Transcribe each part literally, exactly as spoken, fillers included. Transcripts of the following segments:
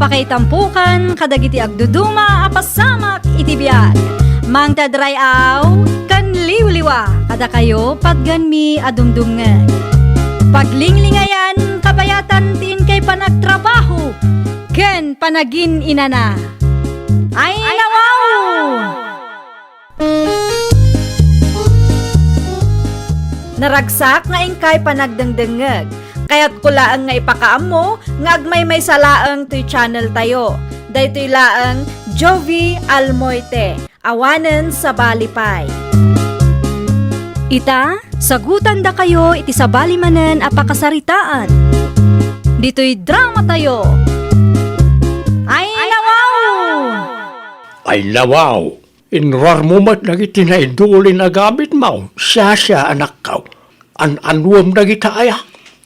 Pakaitampokan kadagiti agduduma a pasamak iti biag. Mangted ray-aw ken liwliwa kadakayo patganmi a dumdumngeg. Paglinglingayan kabayatan ti inkay panagtrabaho ken panagin-inana. Ay, nawaw! Naragsak nga inkay panagdengdengngeg. Kayatko laeng nga ipakaammo nga agmaymaysa laeng toy channel tayo. Daytoy laeng Jovie Almoite, awanen sabali pay. Ita, sagutandakayo iti sabali manen a pakasaritaan. Ditoy drama tayo. Ay, nawaw! Ay, nawaw! Inruarmo met dagiti naidulin a gamitmo, siasia, anakko. An-anuem dagita aya?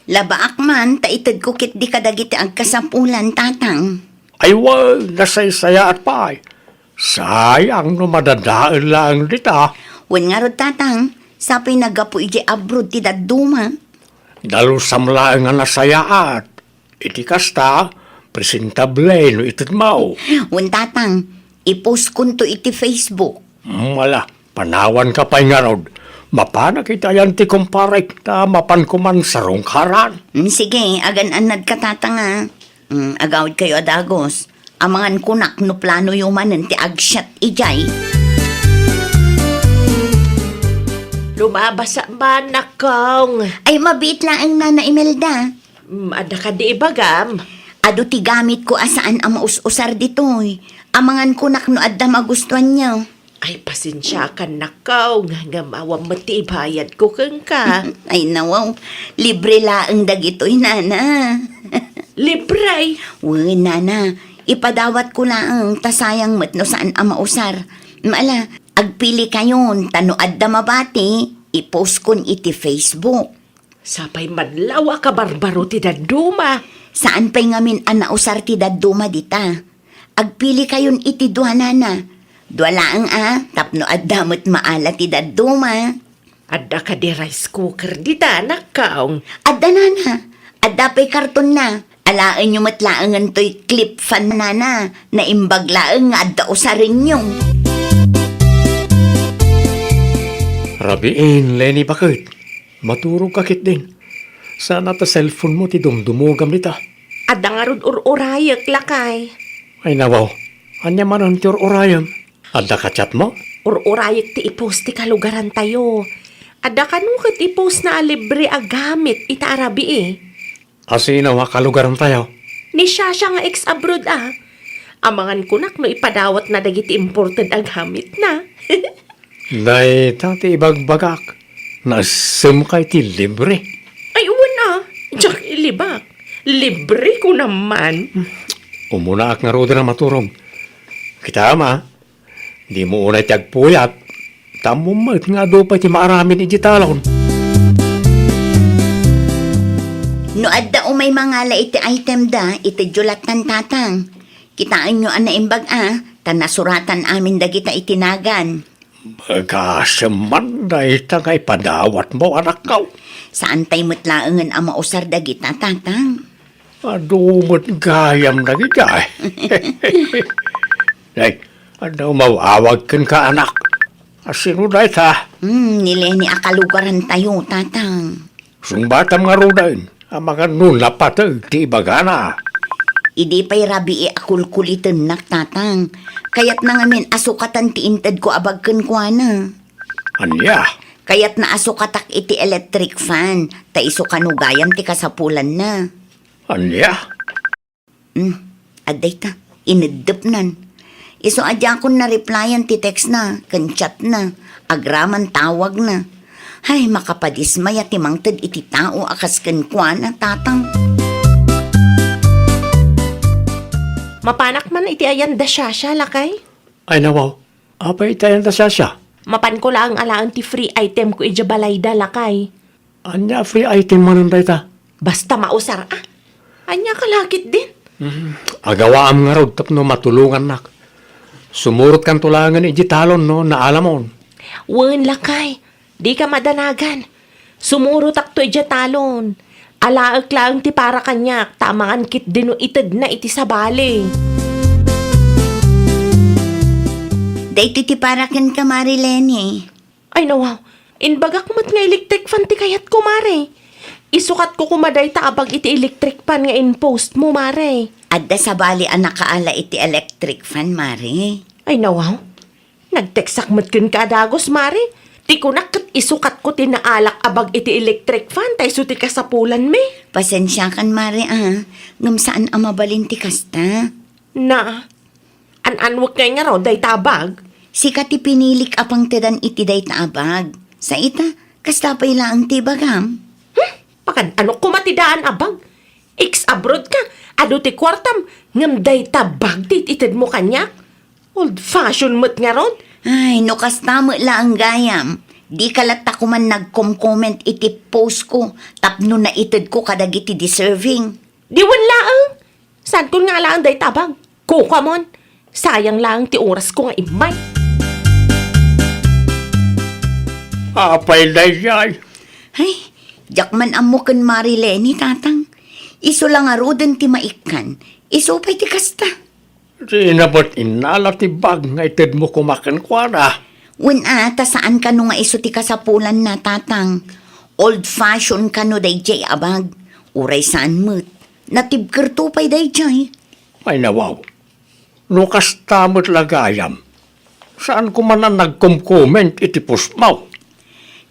Labaak man, ta itedko ketdi kadagiti agkasapulan, tatang. Ay, wen, nasaysayaat pay. Sayang no madadael laeng dita. Wen ngarud, tatang, sapay naggapu idiay abroad ti dadduma. Dalusam laeng a nasayaat. Iti kasta, presentable no itedmo. Wen, tatang, ipostkonto iti Facebook. Mala, panawanka pay ngarud. Mapanak iti ayan ti kumparek, ta mapanko man sarungkaran. Mm, sige, agan-annadka, tatang, a. Mm, agawidkayo a dagus. Amangan kunak no planoyo manen ti agsiat idiay. Lumabasa man, nakkong. Ay, mabiit laeng, Nana Imelda. Mm, adda kadi ibagam? Adu ti gamitko a saan a maus-usar ditoy. Amangan kunak no adda magustuanyo. Ay, pasensiakan, nakkong, ngem awan met ti ibayadko kenka. Ay, nawaw, libre laeng dagitoy, nana. Libre? Wen, nana, ipadawatko laeng, ta sayang met no saan a mausar. Mala, agpilikayon, ta no adda mabati, ipostkon iti Facebook. Sapay man lawa a kabarbaro ti dadduma. Saan pay ngamin a nausar ti dadduma dita. Agpilikayon iti dua, nana. Dua laeng a, tapno adda met maala ti dadduma. Adda kadi rice cooker dita, nakkong? Adda, nana. Adda pay kartonna. Alaenyo met laengen toy clip fan, nana. Naimbag laeng nga adda usarenyo. Rabiin, Leni, baket. Maturogka ketdin. Saan a ta cellphone-mo ti dumdumogam dita. Adda ngarud ur-urayek, lakay. Ay, nawaw. Ania manen ti ur-urayem? Adda ka-chat-mo? Ur-urayek ti i-post ti kalugarantayo. Adda kano ket i-post-na a libre a gamit ita a rabii. A sino a kalugarantayo? Ni Shasha nga ex-abroad a. Amangan kunak no ipadawatna dagiti imported a gamitna. Dayta ti ibagbagak, nasemka iti libre. Ay, wen a, diak ilibak. Libre ko naman. Umunaak ngaruden a maturog. Kitaem a, dimo unay ti agpuyat, ta ammom met nga adu pay ti maaramid idiay talon. No adda umay mangala iti item da, itedyo lattan, tatang. Kitaenyo a naimbag a, ta nasuratan amin dagita iti nagan. Gasem man dayta nga ipadawatmo, anakko. Saantay met laengen a mausar dagita, tatang. Adu met gayam dagita. Nay, adda umaw-awag kenka, anak. A sino dayta? Hmm, ni Leni a kalugarantayo, tatang. Sungbatam ngaruden, amangan no napateg ti ibagana. Idi pay rabii a kulkulitennak, tatang. Kayatna ngamin a sukatan ti intedko a bag kenkuana. Ania? Kayatna a sukatak iti electric fan, ta isu kano gayam ti kasapulanna. Ania? Hmm, adda ita, ineddepnan. Isu a diakon na-replyan ti textna ken chatna, agraman tawagna. Ay, makapadismaya ti mangted iti tao a kas kenkuana, tatang. Mapanak man iti ayan da Shasha, lakay? Ay, nawaw. Apay iti ayan da Shasha? Mapanko laeng alaen ti free item ko idiay balayda, lakay. Ania a free item manen dayta? Basta mausar a. Ania ka lakit din? Hmm, agawaam ngarud tapno matulongannak. Sumurotkanto laengen idiay talon no naalamon. Wen, lakay, dika madanagan. Sumurotakto idiay talon. Alaek laeng ti para kaniak, ta amangan ketdin no itedna iti sabali. Daytoy ti para kenka, Mari Leni. Ay, nawaw. Inbagak met nga electric fan ti kayatko, Mari. Isukatko koma dayta a bag iti electric fan nga in-post mo, Mari. Adda sabali a nakaala iti electric fan, Mari. Ay, nawaw. Nagteksak met kenka a dagus, Mari. Ti kunak ket isukatko ti naalak a bag iti electric fan, ta isu ti kasapulanmi. Pasensiakan, Mari, a. Ngem saan a mabalin ti kasta. Na, an-anwek ngay ngarud dayta a bag? Sika ti pinilik a pangtedan iti dayta a bag. Sa ita, kasta pay laeng ti ibagam. Hmm? Pakan-anok koma ti daan a bag? Ex-abroad ka, adu ti kuartam, ngem dayta bag ti itedmo kaniak? Old fashion met ngarud? Ay, no kasta met laeng gayam, dika latta koman nagkom-comment iti post ko tapno naitedko kadagiti deserving. Di wen laeng. Saankon nga alaen dayta a bag. Kukamon. Sayang laeng ti orasko nga immay. Apay daydiay? Ay, diak man ammo ken Mari Leni, Tatang. Isu la ngaruden ti maikkan. Isu pay ti kasta. Dina met innala ti bag nga itedmo koma kenkuana. Wen a, ta saan kano nga isu ti kasapulanna, Tatang. Old fashion kano daydiay a bag. Uray saan met. Natibkerto pay daydiay. Ay, nawaw. No kasta met la gayam, saan koma a nagkom-comment iti postmo?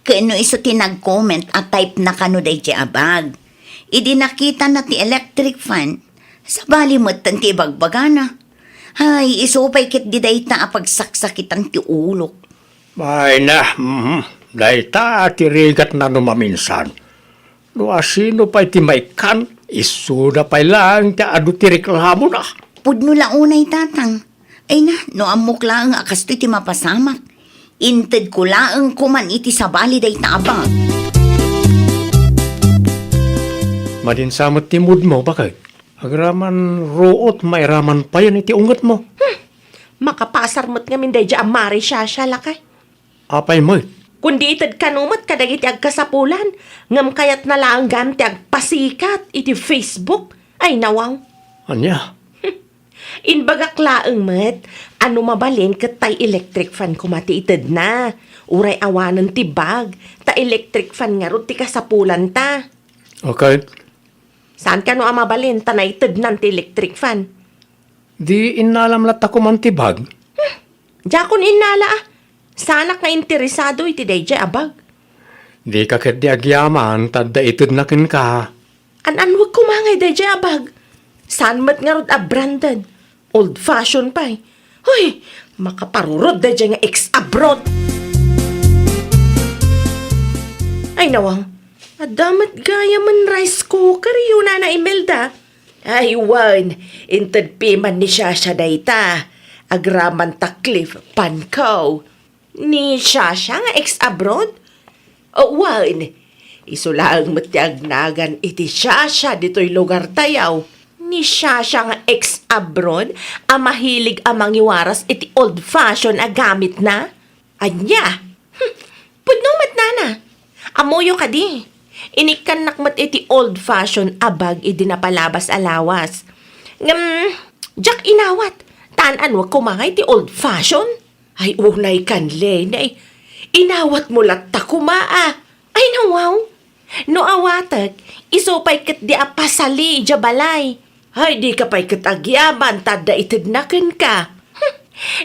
Ken no isu ti nag-comment a type na kano daydiay a bag. Idi nakitana ti electric fan, sabali metten ti ibagbagana. Ay, isu pay ketdi dayta a pagsaksakitan ti ulok. Ay na, mhm. Dayta ti rigatna no maminsan. No asino pay ti maikkan, isuda pay laeng ti adu ti reklamona. Pudno la unay, Tatang. Ay na, no ammok laeng a kastoy ti mapasamak, intedko laeng koman iti sabali dayta a bag. Madinsa met ti moodmo, baket. Agraman ruot, mairaman payen iti ungetmo. Hmm. Makapasar met ngamin daydiay a Mari Shasha, lakay. Apay met? Kundi ited kano met kadagiti agkasapulan, ngem kayatna laeng gayam ti agpasikat iti Facebook. Ay, nawaw. Ania? Imbagak laeng met a no mabalin ket tay electric fan koma ti itedna. Uray awanen ti bag, ta electric fan ngarud ti kasapulanta. Okay. Saan kano a mabalin ta naitednan ti electric fan? Di innalam latta koman ti bag? Hmm, diakon innala a. Saanak nga interesado iti daydiay a bag. Dika ketdi agyaman ta adda itedna kenka. An-anwek koma ngay daydiay a bag. Saan met ngarud a branded. Old fashion pay. Hoy, makaparurod daydiay nga ex-abroad. Ay, nawang. Adda met gayamen rice cooker yo, Nana Imelda. Ay, wen, inted piman ni Shasha dayta. Agraman ta Cliff Panko. Ni Shasha nga ex-abroad? O, wen, isu laeng met ti agnagan iti Shasha ditoy lugartayo. Ni Shasha nga ex-abroad a mahilig a mangiwaras iti old fashion a gamitna? Ania? Hmm, pudno met, Nana. Ammoyo kadi, inikkannak met iti old fashion a bag idi napalabas a lawas. Ngem, diak inawat, ta an-anwek koma nga iti old fashion. Ay, unay kan, Leni. Inawatmo latta koma a. Ay, nawaw. No awatek, isu pay ketdi a pasali idiay balay. Ay, dika pay ket agyaman ta adda itedna kenka. Hmm.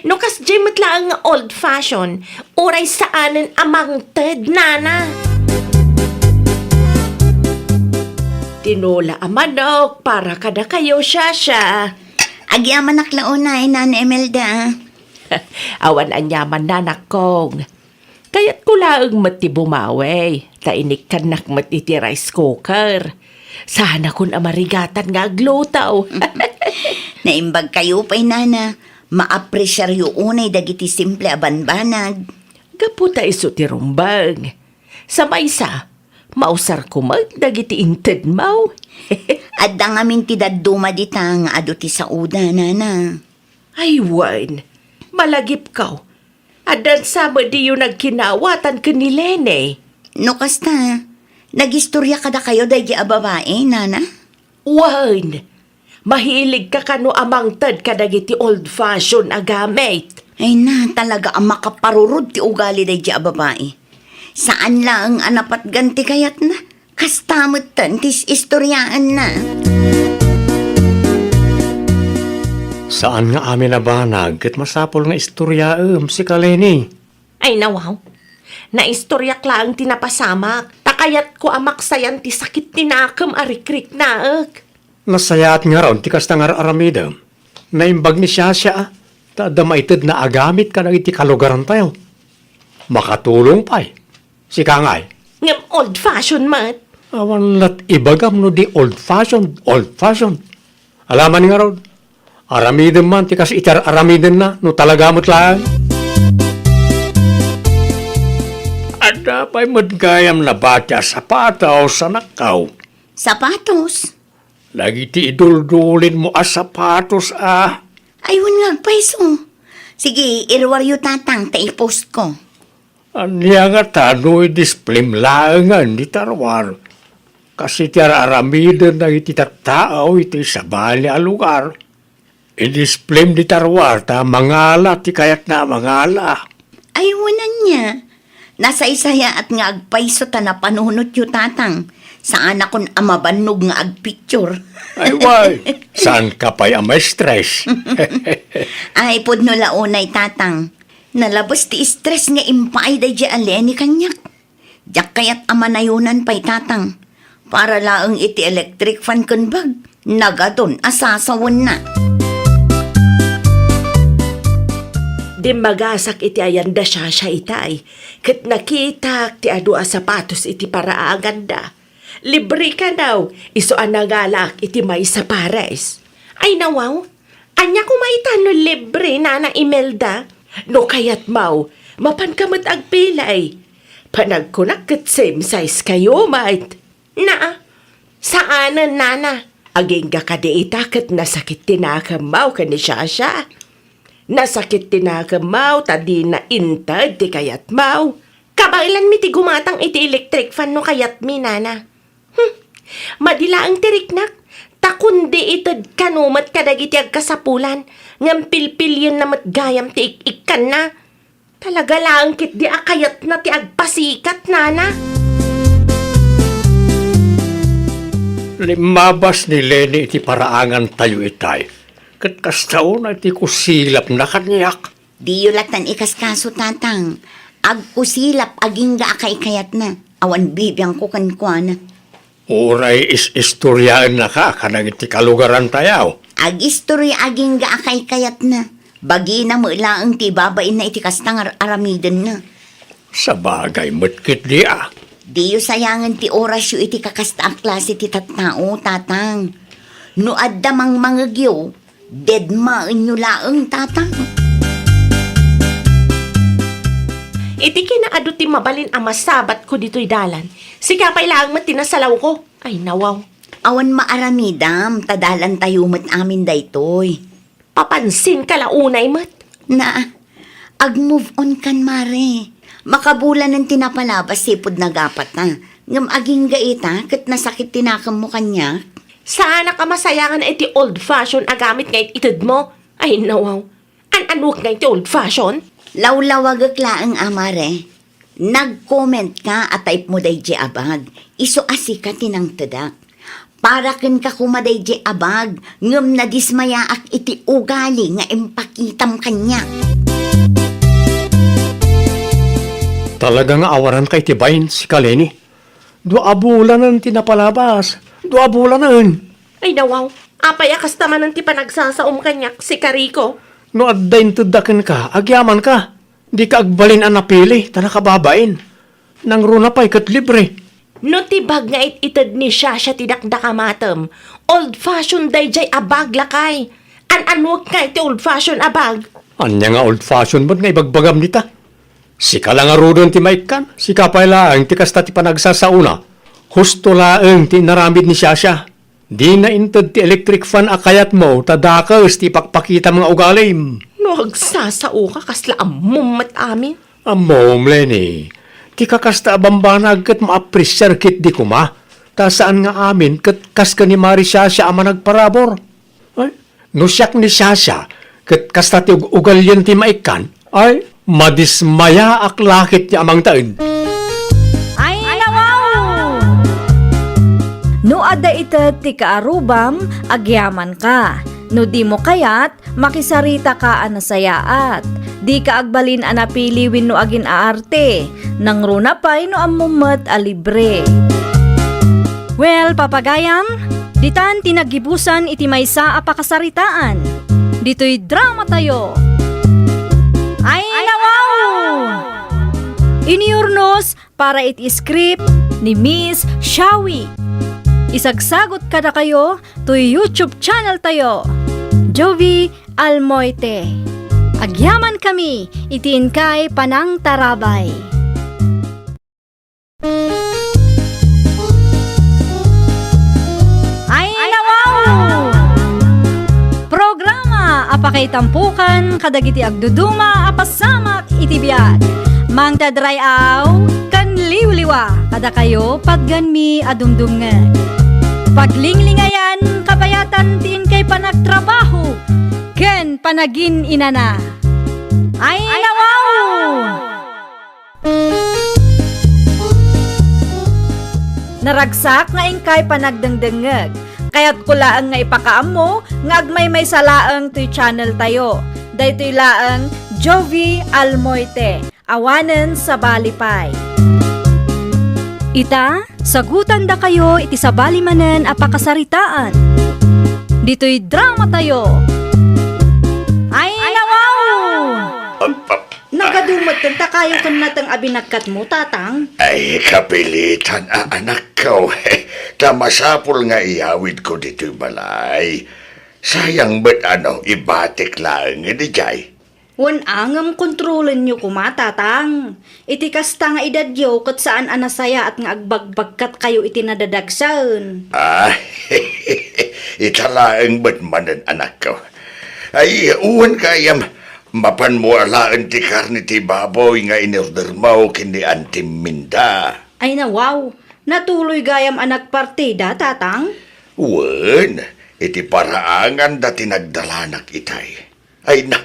No kasdiay met laeng nga old fashion, uray saanen a mangted, Nana. Tinola a manok para kadakayo, Shasha. Agyamanak la unay, Nana Imelda. Awan aniaman, Nanakkong. Kayatko laeng met ti bumawi, ta inikkannak met iti rice cooker. Saanakon a marigatan nga agluto. Naimbagkayo pay, Nana. Maapresiaryo unay dagiti simple a banbanag. Gapu ta isu ti rumbeng. Sa maysa, mausarko met dagiti intedmo. Adda ngamin ti dadduma dita nga adu ti saoda, Nana. Ay, wen, malagipko. Addan sa met diyo nagkinawatan ken ni Leni? No kasta, Nagistorya kadakayo daydi a babai, nana? Wen, mahiligka kano a mangted kadagiti old-fashioned a gamit? Ay na, talaga a makaparurod ti ugali daydi a babai. Saan laeng a napatgan ti kayatna, kasta metten ti is-istoryaenna. Saan nga amin a banag ket masapul nga istoryaem, sika Leni. Ay, nawaw. Naistoryak laeng ti napasamak. Ta kayatko a maksayan ti sakit ti nakem a rikriknaek. Nasayaat ngarud ti kasta nga ar-aramidem. Naimbag ni Shasha, ta adda maitedna a gamit kadagiti kalugarantayo. Makatulong pay. Sika ngay? Ngem old-fashioned met. Awan lat ibagam no di old-fashioned, old-fashioned. Alaman ngarud, aramidem man ti kas iti ar-aramidenna no talaga met laeng. Adda pay met gayam nabati a sapatos, anakko. Sapatos? Dagiti iduldulinmo a sapatos a. Ay, wen nga agpayso. Sige, iruaryo, tatang, ta i-post ko. Ania ngata no i-displayem laengen iti taruar? Kas iti ar-aramiden dagiti tattao iti sabali a lugar. I-displayem iti taruar ta mangala ti kayatna a mangala. Ay, wen ania. Nasaysayaat nga agpayso ta napanunotyo, tatang. Saanakon a mabannog nga agpicture. Ay, way. Saanka pay a ma-stress. Ay, pudno la unay, tatang. Nalabes ti stress nga impaay daydi a Leni kaniak. Diak kayat a manayonan pay, tatang. Para laeng iti electric fan ken bag, nagadun a sasawenna. Dimmagasak iti ayan da Shasha itay, ket nakitak ti adu a sapatos iti paraanganda. Libre kano, isu a nangalak iti maysa pares. Ay, nawaw, ania koma ita no libre, Nana Imelda? No kayatmo, mapanka met agpilay. Panagkunak ket same size kayo met. Naa, saanen, Nana. Agingga kadi ita ket nasakit ti nakemmo ken ni Shasha. Nasakit ti nakemmo ta dina inted ti kayatmo. Kabaelanmi ti gumatang iti electric fan no kayatmi, Nana. Hmm. Madi laeng ti riknak, ta kundi ited kano met kadagiti agkasapulan, ngem pilpilienna met gayam ti ik-ikkanna. Talaga laeng ketdi a kayatna ti agpasikat, Nana. Limmabas ni Leni iti paraangantayo itay, ket kasta unay ti kusilapna kaniak. Diyo latan ikaskaso, Tatang. Agkusilap agingga a kaikayatna. Awan bibiangko kenkuana. Uray is-istoriaennaka kadagiti kalugarantayo. Agistorya agingga a kaikayatna. Bagina met laeng ti ibabainna iti kasta nga ar-, aramidenna. Sabagay met ketdi a. Diyo sayangen ti orasyo iti kakasta a klase ti tattao, Tatang. No adda mangmangegyo, dedmaenyo laeng, Tatang. Iti kinaadu ti mabalin a masabatko ditoy dalan, sika pay laeng met ti nasalawko. Ay, nawaw. Awan maaramidam, ta dalantayo met amin daytoy. Papansinka la unay met. Na, ag-move on kan, Mare. Makabulanen ti napalabas sipud nagapata. Ngem agingga ita, ket nasakit ti nakemmo kaniak. Saanak a masayangan iti old fashion a gamit nga it-itedmo. Ay, nawaw. An-anuek nga iti old fashion? Lawlawagek laeng, a, Mare. Nag-comment ka a type mo daydi a bag, isu a sika ti nangtedak. Para kenka koma daydi a bag, ngem nadismayaak iti ugali nga impakitam kaniak. Talaga nga awaranka iti bain, sika Leni. Dua a bulanen ti napalabas. Dua a bulanen. Ay, nawaw. Apay a kasta manen ti panagsasaom kaniak, sika Rico? No adda intedda kenka, agyamanka. Dika agbalin a napili ta nakababain. Nangruna pay ket libre. No ti bag nga it-ited ni Shasha ti dakdakamatem, old fashion daydiay a bag, lakay. An-anuek nga iti old fashion a bag? Ania nga old fashion met nga ibagbagam dita? Sika la ngaruden ti maikkan, sika pay laeng ti kasta ti panagsasaona. Husto laeng ti inaramid ni Shasha. Dina inted ti electric fan a kayatmo ta dakes ti ipakpakitam nga ugalim. No agsasaoka, kasla ammom met amin. Ammom, Leni. Ti kakasta a bambanag ket maapresiar ketdi koma, ta saan nga amin ket kas ken ni Mari Shasha a managparabur. Ay, no siak ni Shasha, ket kasta ti ug-, ugalian ti maikkan, ay, madismayaak la ketdi a mangtaen. Ay, nawaw! No adda ited ti kaarubam, agyamanka. No dimo kayat, makisaritaka a nasayaat. Dika agbalin a napili wenno agin-aarte. Nangruna pay no ammom met a libre. Well, papagayam, ditan ti naggibusan iti maysa a pakasaritaan. Ditoy dramatayo. Ay, nawaw! Inurnos para iti script ni Miss Shawi. Isagsagot kadakayo toy YouTube channel tayo, Jovie Almoite. Agyamankami iti inkay panangtarabay. Ay, nawaw! Programa a pakaitampukan kadagiti agduduma a pasamak iti biag. Mangtadray-aw ken liwliwa kadakayo patganmi a dumdumngeg. Paglinglingayan kabayatan ti inkay panagtrabaho ken panagin-inana. Ay, nawaw! Naragsak nga inkay panagdengdengngeg. Kayatko laeng nga ipakaammo nga agmaymaysa laeng toy channel tayo. Daytoy laeng Jovie Almoite, awanen sabali pay. Ita, sagutandakayo iti sabali manen a pakasaritaan. Ditoy dramatayo. Ay, nawaw! Nagadu metten ta kayo ken nateng a binagkatmo, Tatang. Ay, kapilitan a anakko. Ta masapul nga iyawidko ditoy balay. Sayang met a no ibatik laeng idiay. Wen a ngem kontrolenyo koma, Tatang. Iti kasta nga edadyo ket saan a nasayaat nga agbagbagkatkayo iti nadadagsen. Ah, ita laeng met manen, anakko. Ay, wen gayam, mapanmo alaen ti karne ti baboy nga inordermo ken ni Antim Minda. Ay, nawaw, natuloy gayam a nagpartida, Tatang? Wen, iti paraanganda ti nagdalanak itay. Ay na,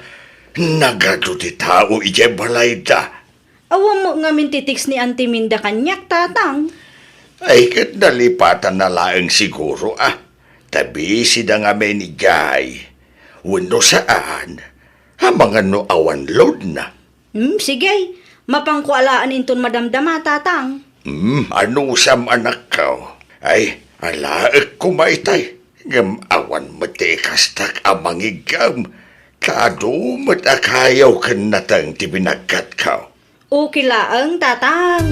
nagadu ti tao idiay balayda. Awan met ngamin ti text ni Antim Minda kaniak, Tatang. Ay, ket nalipatanna laeng siguro, a. Ta busy da ngamin idiay. Wenno saan, amangan no awan loadna. Hmm, sige. Mapanko alaen inton madamdama, Tatang. Hmm, anusam, anakko. Ay, alaek koma itay. Ngem awan met ti ikastak a mangiggem. Ta adu met a kayo ken nateng ti binagkatko. Okay laeng, Tatang.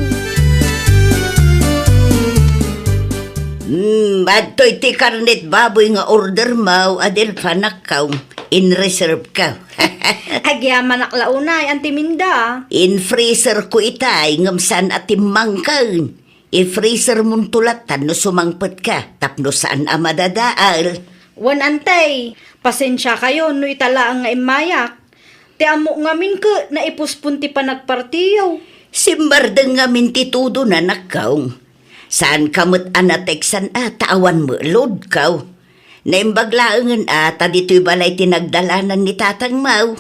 Hmm, adtoy ti karnet baboy nga ordermo, Adelfa, anakko. In-reserve ko. Agyamanak la unay, Antim Minda. In-freezer ko itay, ngem saan a timmangken. I-freezer monto latta no sumangpetka, tapno saan a madadael. Wen, Antay, pasensiakayon no ita laeng nga immayak. Ti ammok ngamin ket naipospon ti panagpartiyo. Simmardeng ngamin ti tudona, anakko. Saanka met a nateksan a ta awan met loadko. Naimbag laengen a ta ditoy balay ti nagdalanan ni tatangmo.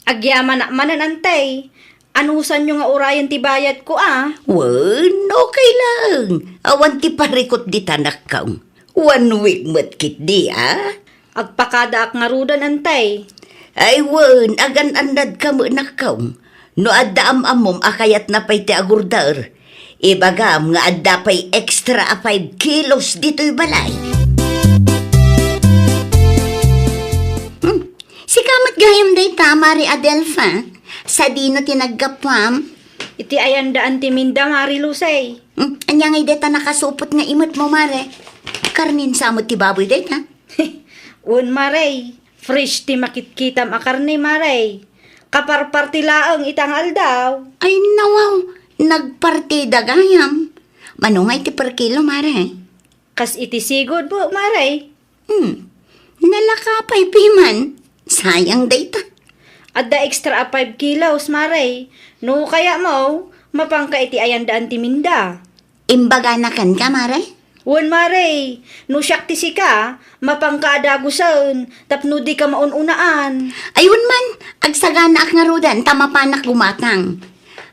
Agyamanak manen, Antay. Anusanyo nga urayen ti bayadko a? Wen, okay laeng. Awan ti parikut dita, anakko. One week met ketdi a? Agpakadaak ngaruden, Antay. Ay wen, agan-annadka met, anakko. No adda am-ammom a kayatna pay ti agorder, ibagam nga adda pay extra a five kilos ditoy balay. Hmm. Sika met gayam dayta, Mari Adelfa. Sadino ti naggapuam? Iti ayan da Antim Minda, Mari Lucy. Hmm. Ania ngay dayta nakasupot nga imetmo, Mari? Karnen sa met ti baboy dayta? Wen, Mari. Fresh ti makitkitam a karne, Mari. Kaparparti laeng ita nga aldaw. Ay, nawaw, nagpartida gayam. Mano ngay ti per kilo, Mari? Kas iti sigud, Mari. Hmm. Nalaka pay piman. Sayang dayta. Adda extra a five kilos, Mari. No kayatmo, Mapanka iti ayan daan ti Minda. Imbagana kenka, mare? Wen, mare, no siak ti sika, mapanka a dagusen tapno dika maun-unaan. Ay, wen man, agsaganaak ngaruden ta mapanak gumatang.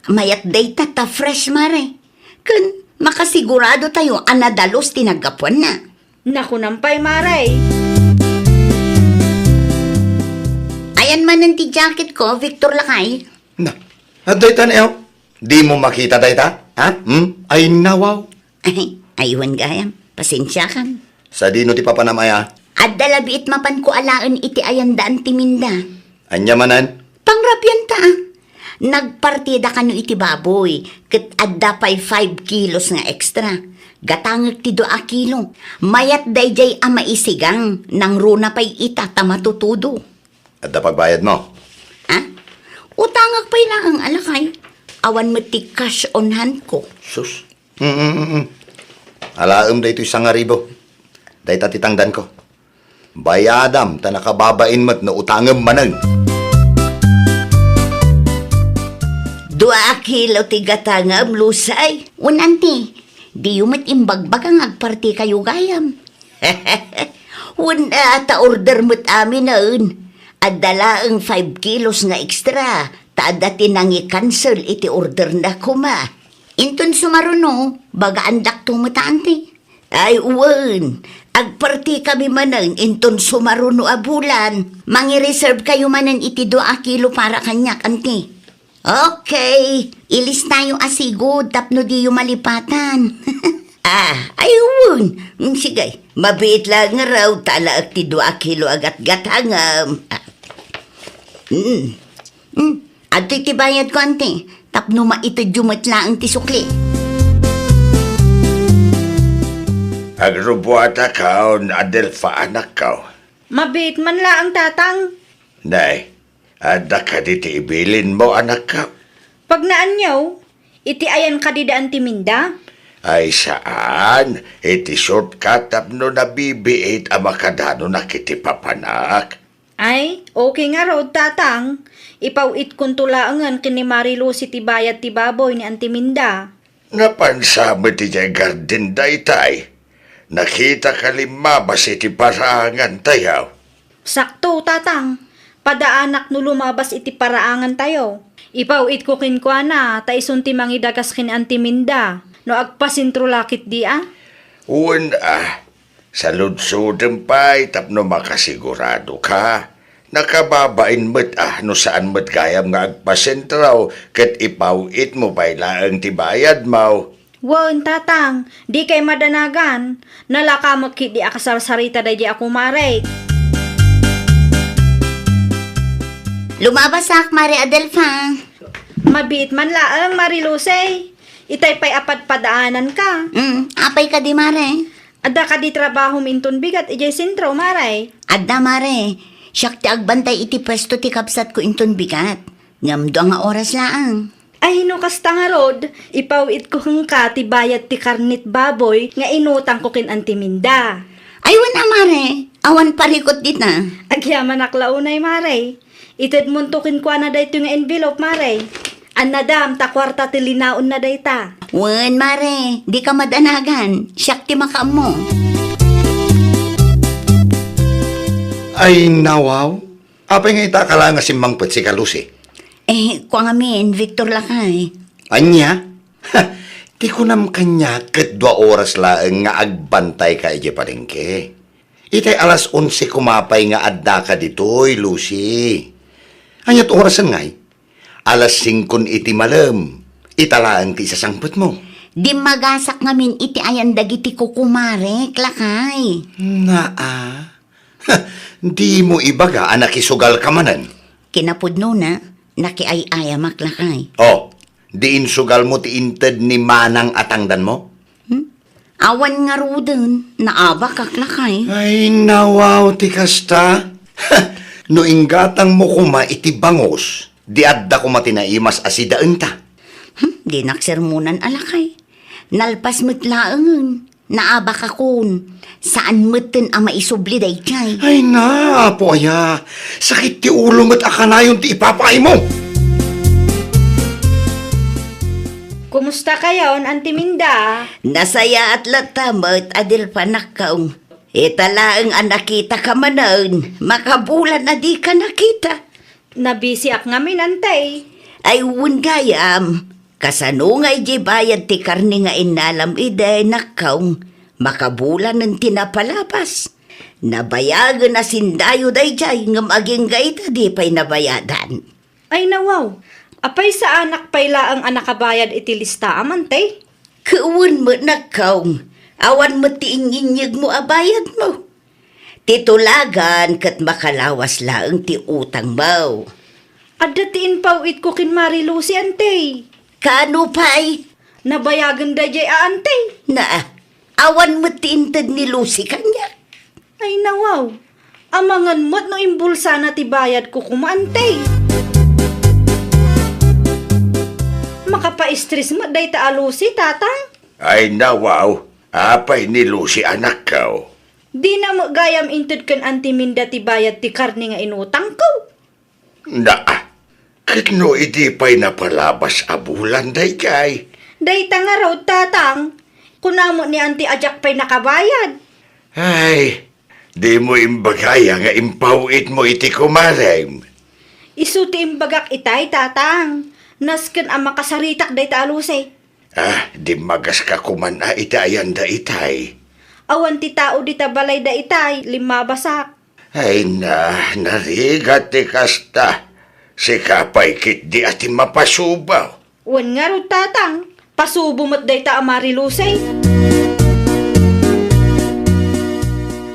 Mayat dayta ta fresh, mare. Ken makasigurado tayo a nadalus ti naggapuanna. Nakunam pay, mare. Ayan manen ti jacket ko, Victor lakay. Na, adda ita, Neo? Dimo makita dayta? Ha? Hmm? Ay, nawaw. Ay, aywan gayam. Pasensiakan. Sadino ti papanam aya? Adda labiit mapanko alaen iti ayan daan ti Minda. Ania manen? Pangrabianta, a. Nagpartida kano iti baboy, ket adda pay five kilos nga extra. Gatangek ti dua a kilo. Mayat daydiay a maisigang, nangruna pay ita ta matutudo. Adda pagbayadmo? Ha? Utangak pay laeng a lakay. Awan met ti cash on hand ko. Sus. Mm, mm, mm, mm. Alaem daytoy sangaribu. Dayta ti tangdanko. Bayadam ta nakababain met no utangem manen. Dua a kilo ti gatangem, Lusay. Wen, anti, diyo met imbagbaga nga agpartikayo gayam. Wen, a, ta order met aminen. Adda laeng five kilos nga extra, ta adda ti nangi-cancel iti orderna koma. Inton sumaruno, bagaandakto met, anti. Ay, wen, agpartikami manen inton sumaruno a bulan. Mangi-reserve kayo manen iti dua a kilo para kaniak, anti. Okay, ilistayo a sigud tapno diyo malipatan. Ah, ay, wen. Mm, sige, mabiit laeng ngarud ta alaek ti dua a kilo a gatgatangem. Ah. Mm. Mm. Adtoy ti bayadko, anti, tapno maitedyo met laeng ti sukli. Agrubuatakon, Adelfa, anakko. Mabiit man laeng, Tatang. Nay, adda kadi ti ibilinmo, anakko? Pagnaanyo, iti ayan kadi daan ti Minda? Ay, saan. Iti shortcut tapno nabibiit a makadanonak iti papanak. Ay, okay ngarud, Tatang. Ipaw-itkonto laengen ken ni Mari Lucy ti bayad ti baboy ni Anti Minda. Napansa met idiay garden daytay. Nakitaka limmabas iti paraangantayo. Sakto, Tatang. Padaanak no lumabas iti paraangantayo. Ipaw-itko kenkuana, ta isun ti mangidagas ken Anti Minda. No agpasentro la ketdi a? Wen a, saludsodem pay tapno makasiguradoka. Nakababain met a no saan met gayam nga agpasentro ket ipaw-itmo pay laeng ti bayadmo. Wen, Tatang, dikay madanagan. Nalakamek ketdi a kasarsarita daydiay a kumarek. Lumabasak, Mare Adelfa. Mabiit man laeng, Mare Lucy. Itay pay a padpadaananka. Mm, apay kadi, Mare? Adda kadi trabahom inton bigat idiay sentro, Mare? Adda, Mare. Siak ti agbantay iti puesto ti kabsatko inton bigat. Ngem dua nga oras laeng. Ay, no kasta ngarud, ipaw-itko kenka ti bayad ti karnet baboy nga inutangko ken Anti Minda. Ay, wen a, Mare. Awan parikut dita. Agyamanak la unay, Mare. Itedmonto kenkuana daytoy nga envelope, Mare. Annadam ta kuarta ti linaonna dayta. Wen, Mare, dika madanagan. Siak ti makaammo. Ay, nawaw. Apay nga ita kala nga simmangpet sika, Lucy? Eh, kua ngamin, Victor lakay. Ania? Ti kunam kaniak ket dua oras laeng nga agbantayka idiay palengke. Itay alas onse koma pay nga addaka ditoy, Lucy. Ania ti orasen ngay? Alas singkon iti malem. Ita laeng ti isasangpetmo. Dimmagasak ngamin iti ayan dagiti kukumarek, lakay. Naa. Dimo ibaga a nakisugalka manen. Kinapudnona, nakiay-ayamak lakay. Oh, di insugalmo ti inted ni Manang a tangdanmo? Hmm? Awan ngaruden, naabakak lakay. Ay, nawaw ti kasta. No inggatangmo koma iti bangus, di adda koma ti naimas a sidaenta. Hmm, dinak sermonan a lakay. Nalpas met laengen. Naabakakon, saan metten a maisubli daydiay. Ay na, Apo aya, sakit ti ulo met a kanayon ti ipapaaymo. Kumusta kayon, Anti Minda? Nasayaat latta met, Adelfa, nakkaw. Ita laeng a nakitaka manen, makabulan a dika nakita. Nabisiak ngamin, Anti. Ay, wen gayam. Kasano nga idiay bayad ti karne nga innalam idi, nakkaw? Makabulanen ti napalabas. Nabayagen a sindayo daydiay, ngem agingga ita, di pay nabayadan. Ay, nawaw. Apay, saanak pay laeng a nakabayad iti listaam, Anti? Ket wen met, nakkaw. Awan met ti inginyegmo a bayadmo. Ti tulagan ket makalawas laeng ti utangmo. Adda ti impaw-itko ken Mari Lucy, Anti. Kaano pay? Nabayagen daydiay a Anti. Naa, awan met ti inted ni Lucy kaniak. Ay, nawaw. Amangan met no imbulsana ti bayadko koma, Anti. Makapaistres met dayta a Lucy, Tatang. Ay, nawaw. Apay ni Lucy, anakko? Dina met gayam inted ken Anti Minda ti bayad ti karne nga inutangko. Naa, ket no idi pay napalabas a bulan daydiay? Dayta ngarud, Tatang. Kuna met ni Anti a diak pay nakabayad. Ay, dimo imbaga aya nga impaw-itmo iti kumarem? Isu ti imbagak itay, Tatang. Nasken a makasaritak dayta a Lucy. Ah, dimmagas ka koman a iti ayanda itay. Awan ti tao dita balayda itay, limmabasak. Ay na, narigat ti kasta. Sika pay ketdi a ti mapasubo. Wen ngarud, Tatang, pasubo met dayta a Mari Lucy.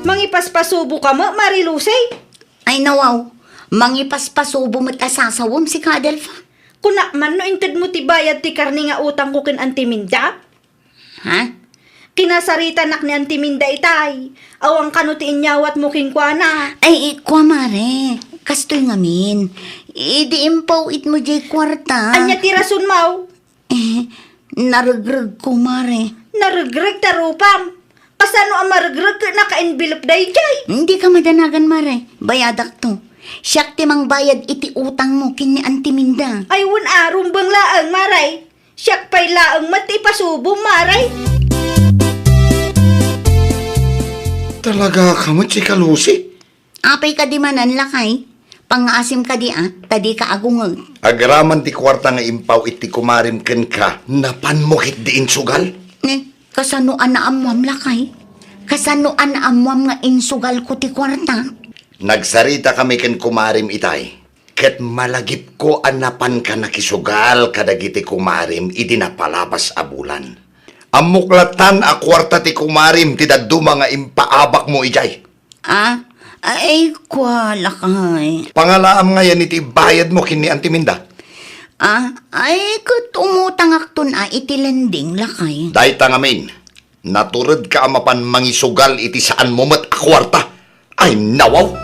Mangipaspasubo ka met, Mari Lucy? Ay, nawaw, mangipaspasubo met a sasawem, sika, Adelfa. Kunak man no intedmo ti bayad ti karne nga utangko ken Anti Minda? Ha? Kinasaritanak ni Anti Minda itay. Awan kano ti inyawatmo kenkuana. Ay, kua, Mare. Kastoy ngamin. Idi impaw-itmo diay kuarta. Ania ti rasonmo? Eh, naregregko, Mare. Naregreg ta rupam. Kasano a maregreg ket naka-envelope daydiay? Dika madanagan, Mare. Bayadakto. Siak ti mangbayad iti utangmo ken ni Anti Minda. Ay, wen a, rumbeng laeng, Mare. Siak pay laeng met ti ipasubom, Mare. Talaga ka met, sika, Lucy? Apay kadi manen, lakay? Pangngaasim kadi a, ta dika agungod. Agraman ti kuarta nga impaw iti kumarem kenka, napanmo ketdi insugal? Ne, kasano a naammoam, lakay? Kasano a naammoam nga insugalko ti kuarta? Nagsaritakami ken kumarem itay, ket malagipko a napanka nakisugal kadagiti kumarem idi napalabas a bulan. Ammok lattan a kuarta ti kumarem ti dadduma nga impaabakmo idiay. Ah, ay, kua, lakay. Pangalaam ngayen iti bayadmo ken ni Anti Minda? Ah, ay, ket umutangakton a iti lending, lakay. Dayta ngamin, naturedka a mapan mangisugal iti saanmo met a kuarta. Ay, nawaw!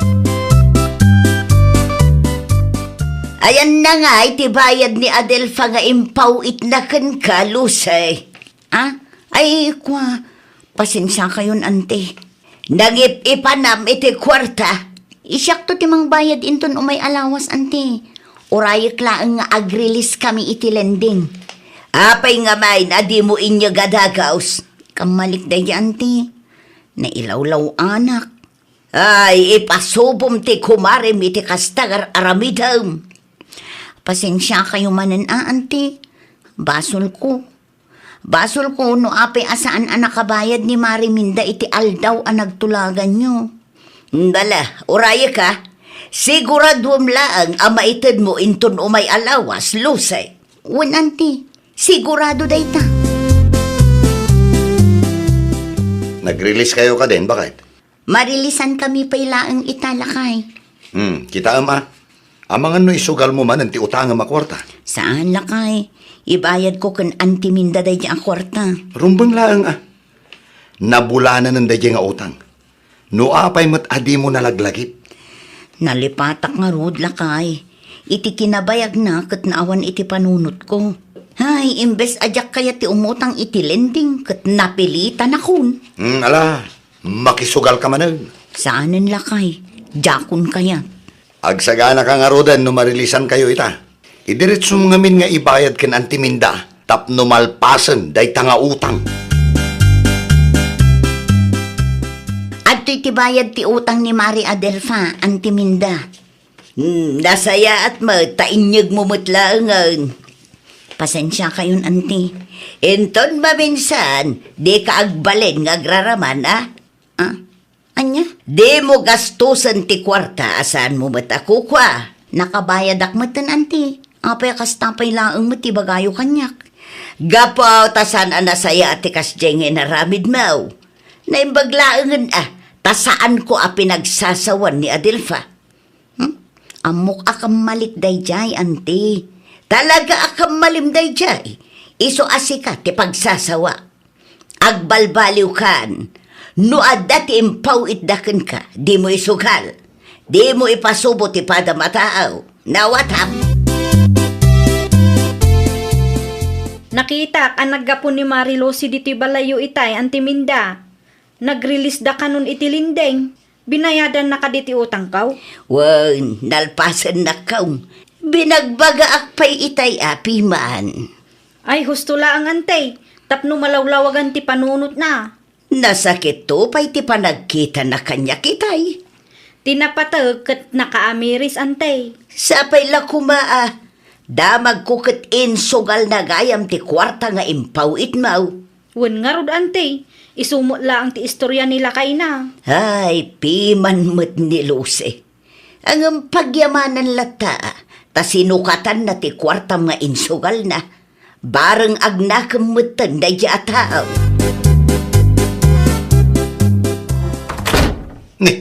Ayanna nga iti bayad ni Adelfa nga impaw-itna kenka, Lucy. Ah? Ay, kua, pasensiakayon, Anti. Nangip-ipanam iti kuarta. Siakto ti mangbayad inton umay a lawas, Anti. Urayek laeng nga agrelease kami iti lending. Apay ngamin a dimo inyeg a dagaus? Kammalik daydi, Anti. Nailawlaw-anak. Ay, ipasubom ti kumarem iti kasta nga ar-aramidem. Pasensiakayo manen a, Anti. Basolko. Basolko no apay a saan a nakabayad ni Mari Minda iti aldaw a nagtulaganyo. Dala, urayek a. Siguraduem laeng a maitedmo inton umay a lawas, Lucy. Wen, Anti. Sigurado dayta. Nagrelease kayo kadin, baket? Mareleasan kami pay laeng ita, lakay. Hmm, kitaem a. Amangan no isugalmo manen ti utangem a kuarta. Saan, lakay. Ibayadko ken Anti Minda daydi a kuarta. Rumbeng laeng a. Nabulananen daydi nga utang. No apay met a dimo nalaglagip? Nalipatak ngarud, lakay. Iti kinabayagna ket naawan iti panunotko. Ay, imbes a diak kayat ti umutang iti lending ket napilitanakon. Hmm, ala, makisugal ka manen. Saanen, lakay. Diakon kayat. Agsagana ka ngaruden no mareleasan kayo ita. Idiretsom ngamin nga ibayad ken Anti Minda tapno malpasen dayta nga utang. Adtoy ti bayad ti utang ni Mari Adelfa, Anti Minda. Hmm, nasayaat met ta inyegmo met laengen. Pasensiakayon, Anti. Inton maminsan, dika agbalin nga agraraman, a? Ah? Ania? Dimo gastusen ti kuarta a saanmo met a kukua. Nakabayadak metten, Anti. Apay a kasta pay laeng met ti ibagayo kaniak? Gapu ta saan a nasayaat ti kasdiay nga inaramidmo. Naimbag laengen a, ta saanko a pinagsasawan ni Adelfa. Hmm? Ammok a kammalik daydiay, Anti. Talaga a kammalim daydiay. Isu a sika ti pagsasawa. Agbalbaliwkan. No adda ti impaw-itda kenka, dimo isugal. Dimo ipasubo ti padam a tao. Nawatam. Nakitak a naggapu ni Mari Lucy ditoy balayyo itay, Anti Minda. Nag-release da kanon iti lending. Binayadanna kadi ti utangko? Wen, nalpasennak. Binagbagaak pay itay a piman. Ay, husto laeng, Anti, tapno malawlawagan ti panunotna. Nasakitto pay ti panagkitana kaniak itay. Ti napateg ket nakaamiris, Anti. Sapay la koma a damagko ket insugalna gayam ti kuarta nga impaw-itmo. Wen ngarud, Anti, isu met laeng ti istoria ni lakayna. Ay, piman met ni Lucy. Ngem pagyamanan latta, ta sinukatanna ti kuartam nga insugalna. Bareng agnakem metten daydiay a tao. Ni,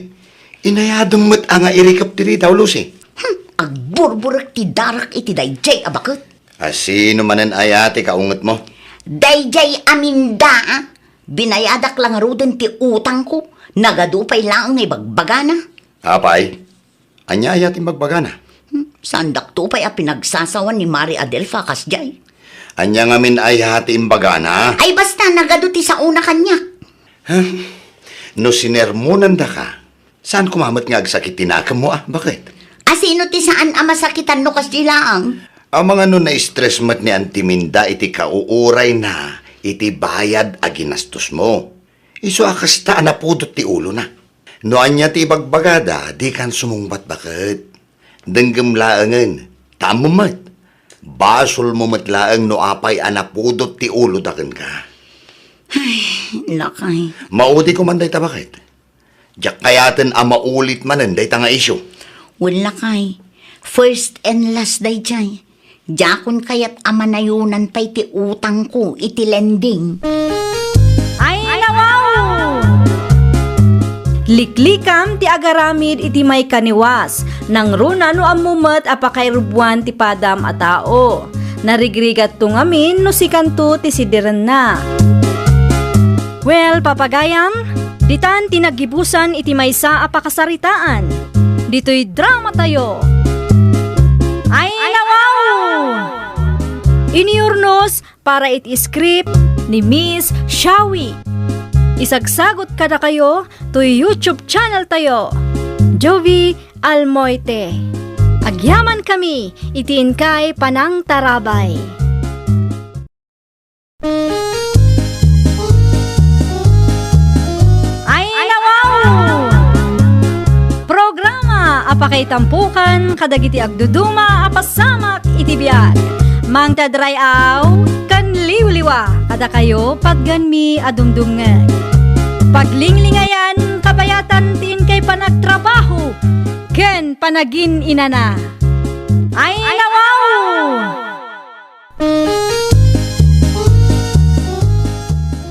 inayadem met a nga irikep ditoy daw, Lucy. Hmm, agburburek ti darak iti daydiay a baket. A sino manen aya ti kaungetmo? Daydiay a Minda, a. Binayadak la ngaruden ti utangko, nagadu pay laeng nga ibagbagana. Apay, ania aya ti ibagbagana? Hmm, saandakto pay a pinagsasawan ni Mari Adelfa kasdiay. Ania ngamin aya ti imbagana? Ay, basta, nagadu ti saona kaniak. Huh? No sinermonandaka, saan koma met nga agsakit ti nakemmo a? Baket? A sino ti saan a masakitan no kasdi laeng? Amangan no na-stress met ni Anti Minda iti kauurayna iti bayad a ginastosmo. Isu a kasta a napudot ti ulona. No ania ti ibagbagada, dikan sumungbat, baket. Denggem laengen, ta ammom met. Basolmo met laeng no apay a napudot ti uloda kenka. Ay, lakay. Maudi koma dayta, baket. Diak kayaten a maulit manen dayta nga isyu. Wen, lakay. First and last daydiay. Diakon kayat a manayonan pay ti utangko iti lending. Ay, nawaw! Liklikam ti agaramid iti maikaniwas, nangruna no ammo met a pakairubbuan ti padam a tao. Narigrigatto ngamin no sikanto ti sidirenna. Well, papagayam, ditan ti naggibusan iti maysa a pakasaritaan. Ditoy dramatayo. Ay, nawaw! Iniurnos para iti script ni Miss Shawi. Isagsagot kadakayo toy YouTube channel tayo, Jovi Almoite. Agyaman kami iti inkay panangtarabay. Ay, nawaw! Programa a pakaitampukan kadagiti agduduma a pasamak iti biag. Mangted ray-aw ken liwliwa kadakayo patgenmi a dumdumngeg. Paglinglingayan kabayatan ti inkay panagtrabaho ken panagin-inana. Ay, nawaw!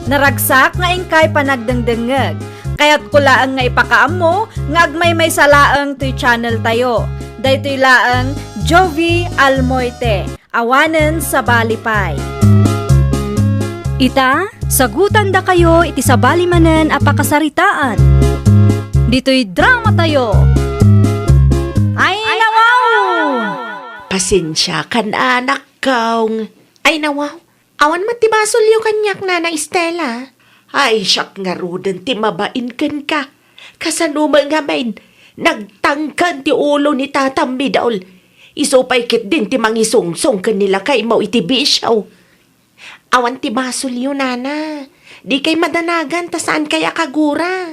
Naragsak nga inkay panagdengdengngeg. Kayatko laeng nga ipakaammo nga agmaymaysa laeng toy channel tayo. Daytoy laeng Jovi Almoite, awanen sabali pay. Ita, sagutandakayo iti sabali manen a pakasaritaan. Ditoy dramatayo. Ay, nawaw! Pasensiakan, anak. Kaung. Ay, nawaw. Awan met ti basolyo kaniak, Nana Estela. Ay, siak ngaruden ti mabain kenka. Kasano met ngamin, nagtangken ti ulo ni Tatam Midol. Isu pay ketdin ti mangisungsong ken ni lakaymo iti bisio. Awan ti basolyo, nana. Dikay madanagan ta saankay a kagura.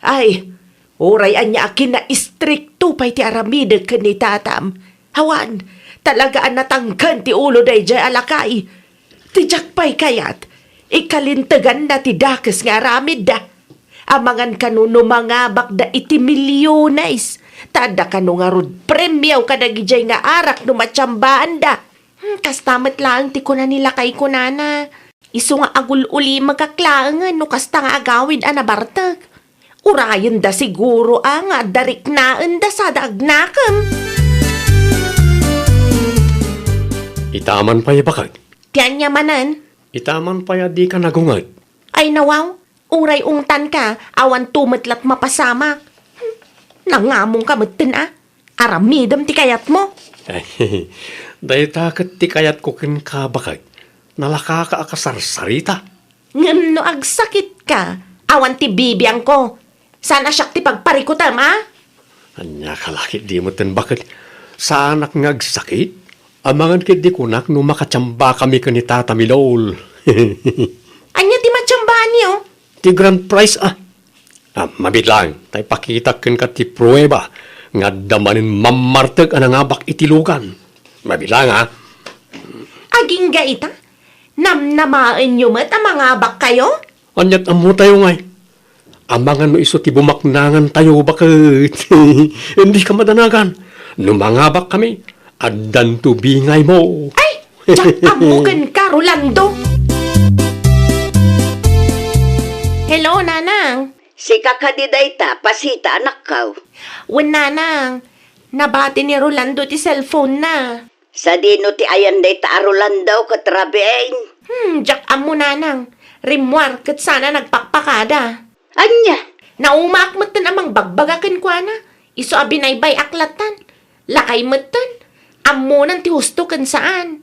Ay, uray ania a kinaistrikto pay ti aramidek ken ni tatam. Awan, talaga a natangken ti ulo daydiay a lakay. Ti diak pay kayat, ikalinteganna ti dakes nga aramidda. Amangan kano no mangabakda iti milyones, ta adda kano ngarud premio kadagidiay nga arak no matiambaanda. Hmm, kasta met laeng ti kuna ni lakayko, nana. Isu nga agul-ulimegak laengen no kasta nga agawid a nabartek. Urayenda siguro a nga adda riknaenda sada agnakem. Itaman pay, baket. Ti ania manen? Itaman pay a dika nagunget. Ay, nawaw. Uray ungtanka, awan to met lat mapasamak. Hmm, nangamongka metten a. Aramidem ti kayatmo. Ay, dayta ket ti kayatko kenka, baket. Nalakaka a kasarsarita. Ngem no agsakitka, awan ti bibiangko. Saan a siak ti pagparikutem, a? Ania ka la ketdi metten, baket? Saanak nga agsakit? Amangan ketdi kunak no makatiambakami ken ni Tata Midol. Ania ti matiambaanyo? Ti grand prize, a. A, mabiit laeng, ta ipakitak kenka ti prueba nga adda manen mammartek a nangabak iti lugan. Mabiit laeng, a. Agingga ita? Namnamaenyo met a mangabakkayo? Ania't ammotayo ngay? Amangan no isu ti bumaknangantayo, baket. Dika madanagan. No mangabakkami, addanto bingaymo. Ay, diak ammo kenka, Rolando. Hello, Nanang. Sika kadi dayta, Pasita, anakko? Wen, Nanang. Nabati ni Rolando ti cellphone-na. Sadino ti ayan dayta a Rolando ket Rabiin? Hmm, diak ammo, Nanang. Rimmuar ket sana nagpakpakada. Ania? Naumaak metten a mangbagbaga kenkuana. Isu a binaybay-ak lattan. Lakay metten. Ammonan ti husto ken saan.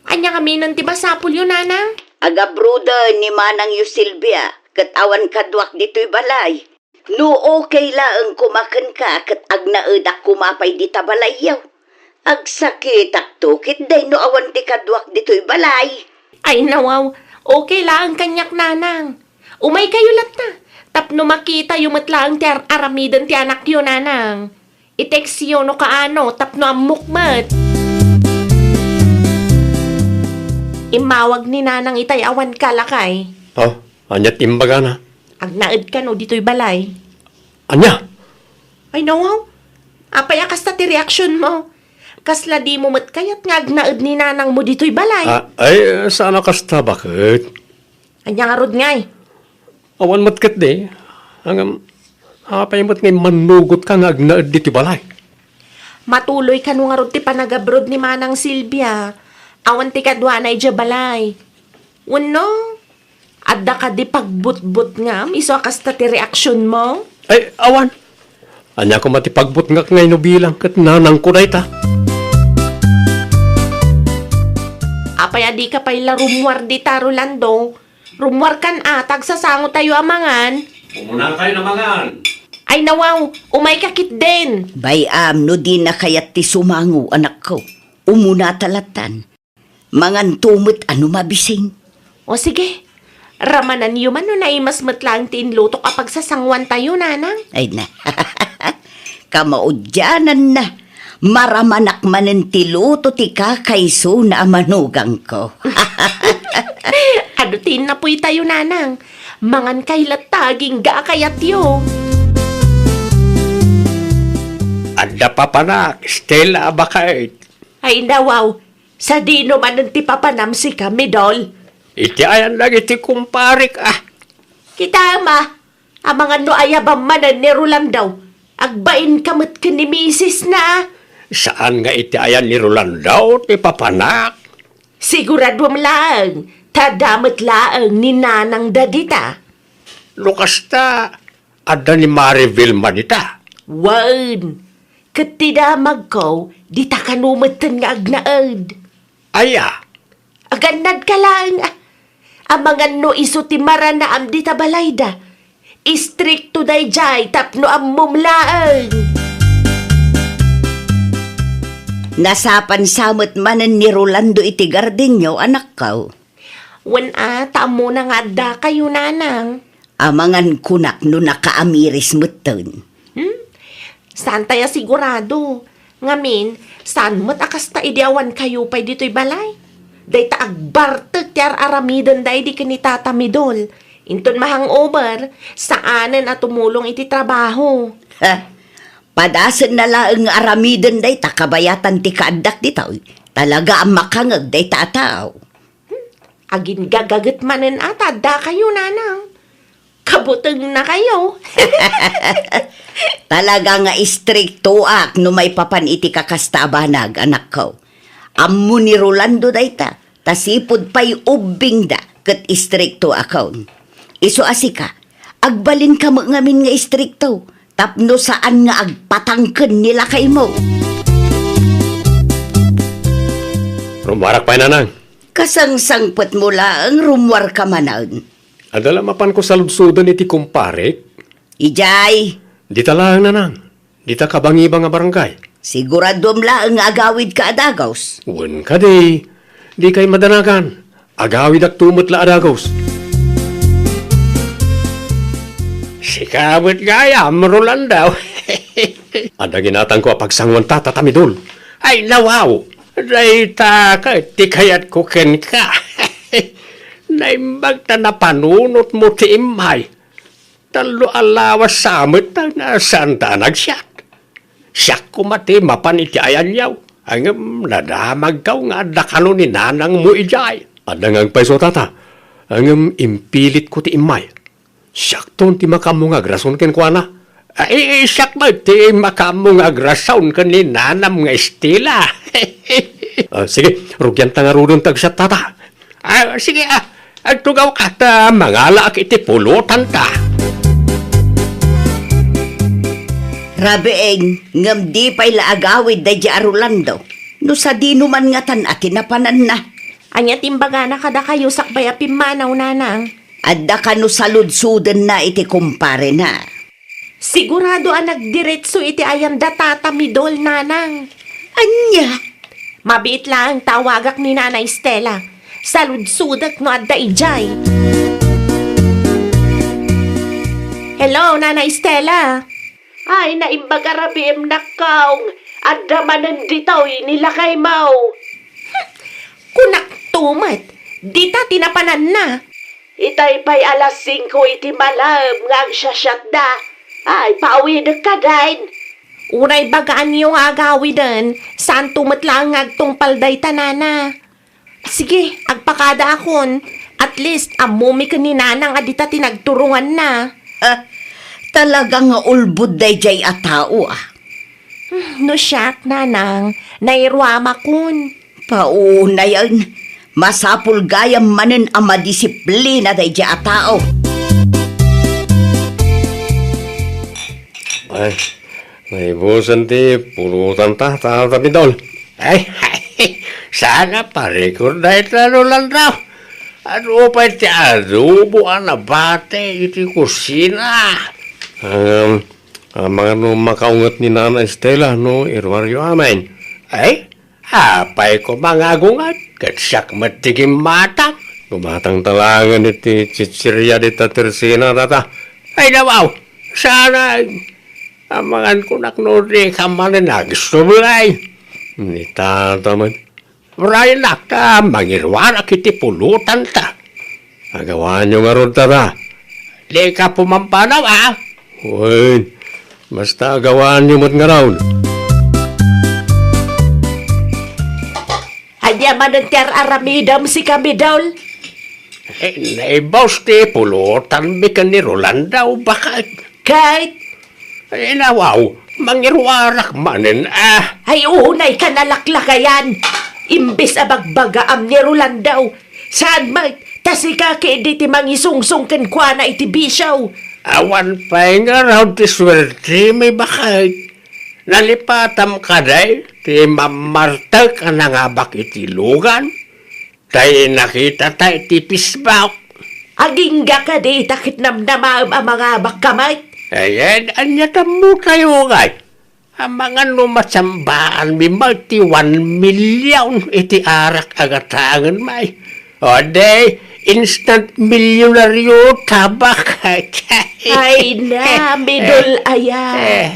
Ania ngamin ti masapulyo, Nanang? Agabroden ni manangyo Silvia, ket awan kaduak ditoy balay. No okay laeng koma kenka ket agnaedak koma pay dita balayyo. Agsakitakto ketdi no awan ti kaduak ditoy balay. Ay, nawaw, okay laeng kaniak, Nanang. Umaykayo latta, tapno makitayo met laeng ti ar-aramiden ti anakyo, Nanang. I-textyo no kaano tapno ammok met. Immawag ni Nanang itay awan kalakay. Oh, ania't imbagana? Agnaed kano ditoy balay. Ania? Ay, nawaw. Apay a kasta ti reaksionmo? Kasla dimo met kayat nga agnaed ni nanangmo ditoy balay? Ah, ay, saan a kasta, baket? Ania ngarud ngay? Awan met ketdi. Ngem, apay met ngay mannugotka nga agnaed ditoy balay? Matuloy kano ngarud ti panagabroad ni Manang Silvia. Awan ti kaduana idiay balay. Wenno, adda kadi pagbutbutngam isu a kasta ti reaksionmo? Ay, awan. Ania koma ti pagbutngak ngay no bilang ket nanangko dayta? Apay a dika pay la rummuar dita, Rolando? Rummuarkan a, ta agsasangotayo a mangan. Umunakayon a mangan. Ay, nawaw, umayka ketdin. Bay-am no dina kayat ti sumango, anakko. Umunata lattan. Manganto met a no mabising. O sige, ramananyo man no naimas met laeng ti inlutok a pagsasangoantayo, nanang. Ay na. Kamaudiananna, maramanak manen ti luto ti kakaisuna a manugangko. Adu ti innapuytayo, nanang. Mangankay latta, agingga a kayatyo. Adda papanak, Stella a baket. Ay, nawaw. Sadino manen ti papanam sika, Midol? Iti ayan dagiti kumparek, a. Kitam a, amangan no ayabam manen ni Rolando. Agbainka met ken ni misisna, a. Saan nga iti ayan ni Rolando ti papanak? Siguraduem laeng, ta adda met laeng ni nanangda dita. No kasta, adda ni Mare Vilma dita? Wen, ket ti damagko, dita kano metten nga agnaed. Aya? Agannadka laeng, a. Amangan no isu ti maranaam dita balayda. Istrikto daydiay tapno ammom laeng. Nasapan sa met manen ni Rolando iti gardenyo, anakko. Wen a, ta ammona nga addakayo, nanang. Amangan kunak no nakaamiris metten. Hmm? Saantay a sigurado. Ngamin, saan met a kasta idi awan kayo pay ditoy balay? Dayta agbartek ti ar-aramidenda idi ken ni Tata Midol. Inton mahangover, saanen a tumulong iti trabaho. Ha? Padasenna laeng nga aramiden dayta kabayatan ti kaaddak ditoy. Talaga a makangeg dayta a tao. Hmm, aginggaga met manen a ta addakayo, nanang. Kabutengnakayo. Talaga nga istriktoak no maipapan iti kakasta a banag, anakko. Ammo ni Rolando dayta, ta sipud pay ubbingda ket istriktoakon. Isu a sika, agbalinka met ngamin nga istrikto, tapno saan nga agpatangken ni lakaymo. Rummuarak pay, nanang. Kasangsangpetmo laeng rummuarka manen. Adda la mapanko saludsoden iti kumparek? Idiay. Dita laeng, nanang. Dita kabangibang a barangay. Siguraduem laeng nga agawidka a dagus? Wen kadi, dikay madanagan. Agawidakto met la a dagus. Sika met gayam, Rolando. Adda ginatangko a pagsangoan ta, Tata Midol. Ay, nawaw. Dayta ket ti kayatko kenka. Naimbag ta napanunotmo ti immay. Tallo a lawas sa met ta saan ta a nagsiat. Siak koma ti mapan iti ayanyaw, ngem nadamagko nga adda kano ni nanangmo idiay. Adda nga agpayso, tata, ngem impilitko ti immay. Siakton ti makaammo nga agrason kenkuana. Ay, siak met ti makaammo nga agrason ken ni nanam nga Estela. Ah, sige, rugianta ngaruden ti agsiat, tata. Ah, sige, ah. Agtugawka ta mangalaak iti pulotanta. Rabiin, ngem di pay la agawid daydiay a Rolando. No sadino man ngatan a ti napananna? Ania ti imbagana kadakayo sakbay a pimmanaw, nanang? Adda kano saludsodenna iti kumparena. Sigurado a nagdiretso iti ayanda Tata Midol, nanang. Ania? Mabiit laeng ta awagak ni Nana Estela. Saludsodek no adda idiay. Hello, Nana Estela. Ay, naimbag a rabiim, nakkaw. Adda manen ditoy ni lakaymo. Kunakto met, dita ti napananna. Itay pay alas singko iti malem nga agsiasiatda. Ay, paawidek kadin. Uray bagaanyo nga agawiden, saanto met laeng nga agtungpal dayta, nana. Sige, agpakadaakon. At least, ammomi ken ni nanang a dita ti nagturonganna. Ah, talaga nga ulbod daydiay a tao, ah. Hmm, no siak, nanang, nairuamakon. Paunayen, masapul gayam manen a madisiplina daydiay a tao. Ay, naibusen ti pulotanta, Tata Midol. Ay, ay, saan a parikor dayta, Rolando. Adu pay ti adobo a nabati iti kusina. Ngem, amangan no makaunget ni Nana Estela no iruaryo amin. Ay, apay koma nga agunget, ket siak met ti gimmatang. Gumatangta laengen iti chicheria dita Tersina, tata. Ay, nawaw, saan a, amangan kunak no dika manen agsubli. Ni tata met. Urayenak ta mangiruarak iti pulotanta. Agawanyo ngarud, tata. Dika pumampanaw, a? Wen, basta agawanyo met ngarud. Ania manen ti ar-aramidem, sika, Midol? Eh, naibus ti pulotanmi ken ni Rolando, baket. Ket? Ay, nawaw, mangiruarak manen, a. Ay, unayka nalaklakayan. Imbes a bagbagaam ni Rolando, saan met, ta sika ketdi ti mangisungsong kenkuana iti bisio. Awan pay ngarud ti suertemi, baket. Nalipatam kadi ti mammartek a nangabak iti lugan. Tay nakitata iti Facebook. Agingga kadi ta ket namnamaem a mangabakka met? Ayan, ania tammo tayo, ngay? Amangan no matsambaanmi met ti one million iti arak a gataengenmi. O, di, Instant milyonaryo ta, bakit? Ay na, Midol aya. Eh.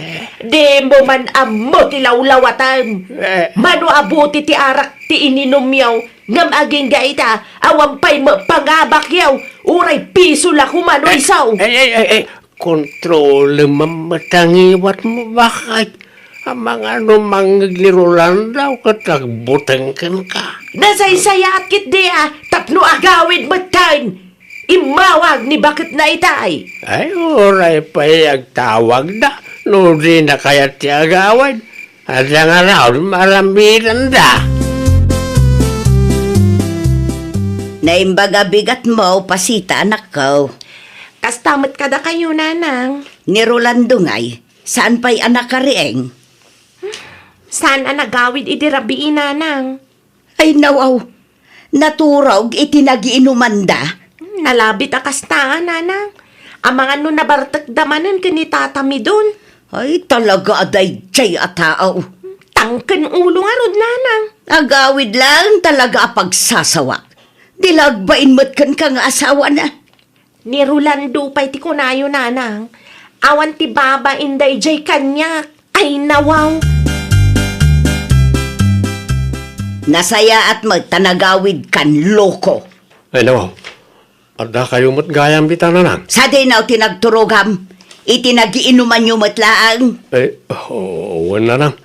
Di mo man ammo ti lawlawatem. Eh. Mano a buti ti arak ti ininumyo, ngem agingga ita, awan pay met pangabakyo, uray piso la kumano iso. Eh, eh, eh, eh, kontrolem met a ngiwatmo, bakit? Amangan no mangngeg ni Rolando ket agbuteng kenka. Nasaysayaat ketdi a tapno agawid metten. Immawag ni baketna itay. Ay, uray pay agtawagda no dina kayat ti agawid. Adda ngarud, maaramidenda. Naimbag a bigatmo, Pasita, anakko. Kasta met kadakayo, Nanang. Ni Rolando ngay, saan pay a nakariing? Saan a nagawid idi rabii, Nanang? Ay, nawaw. Naturog iti nagiinumanda. Hmm, nalabit a kasta, Nanang. Amangan no nabartekda manen ken ni Tata Midol. Ay, talaga a daydiay a tao. Tangken ulo ngarud, Nanang. Agawid laeng talaga a pagsasawak. Di la agbain met kenka nga asawana. Ni Rolando pay ti kunayo, Nanang. Awan ti babain daydiay kaniak. Ay, nawaw. Nasayaat met ta nagawidkan, loko. Ay, nawaw. Addakayo met gayam dita, Nanang. Sadino ti nagturogam? Iti nagiinumanyo met laeng? Eh, o-, wen, Nanang.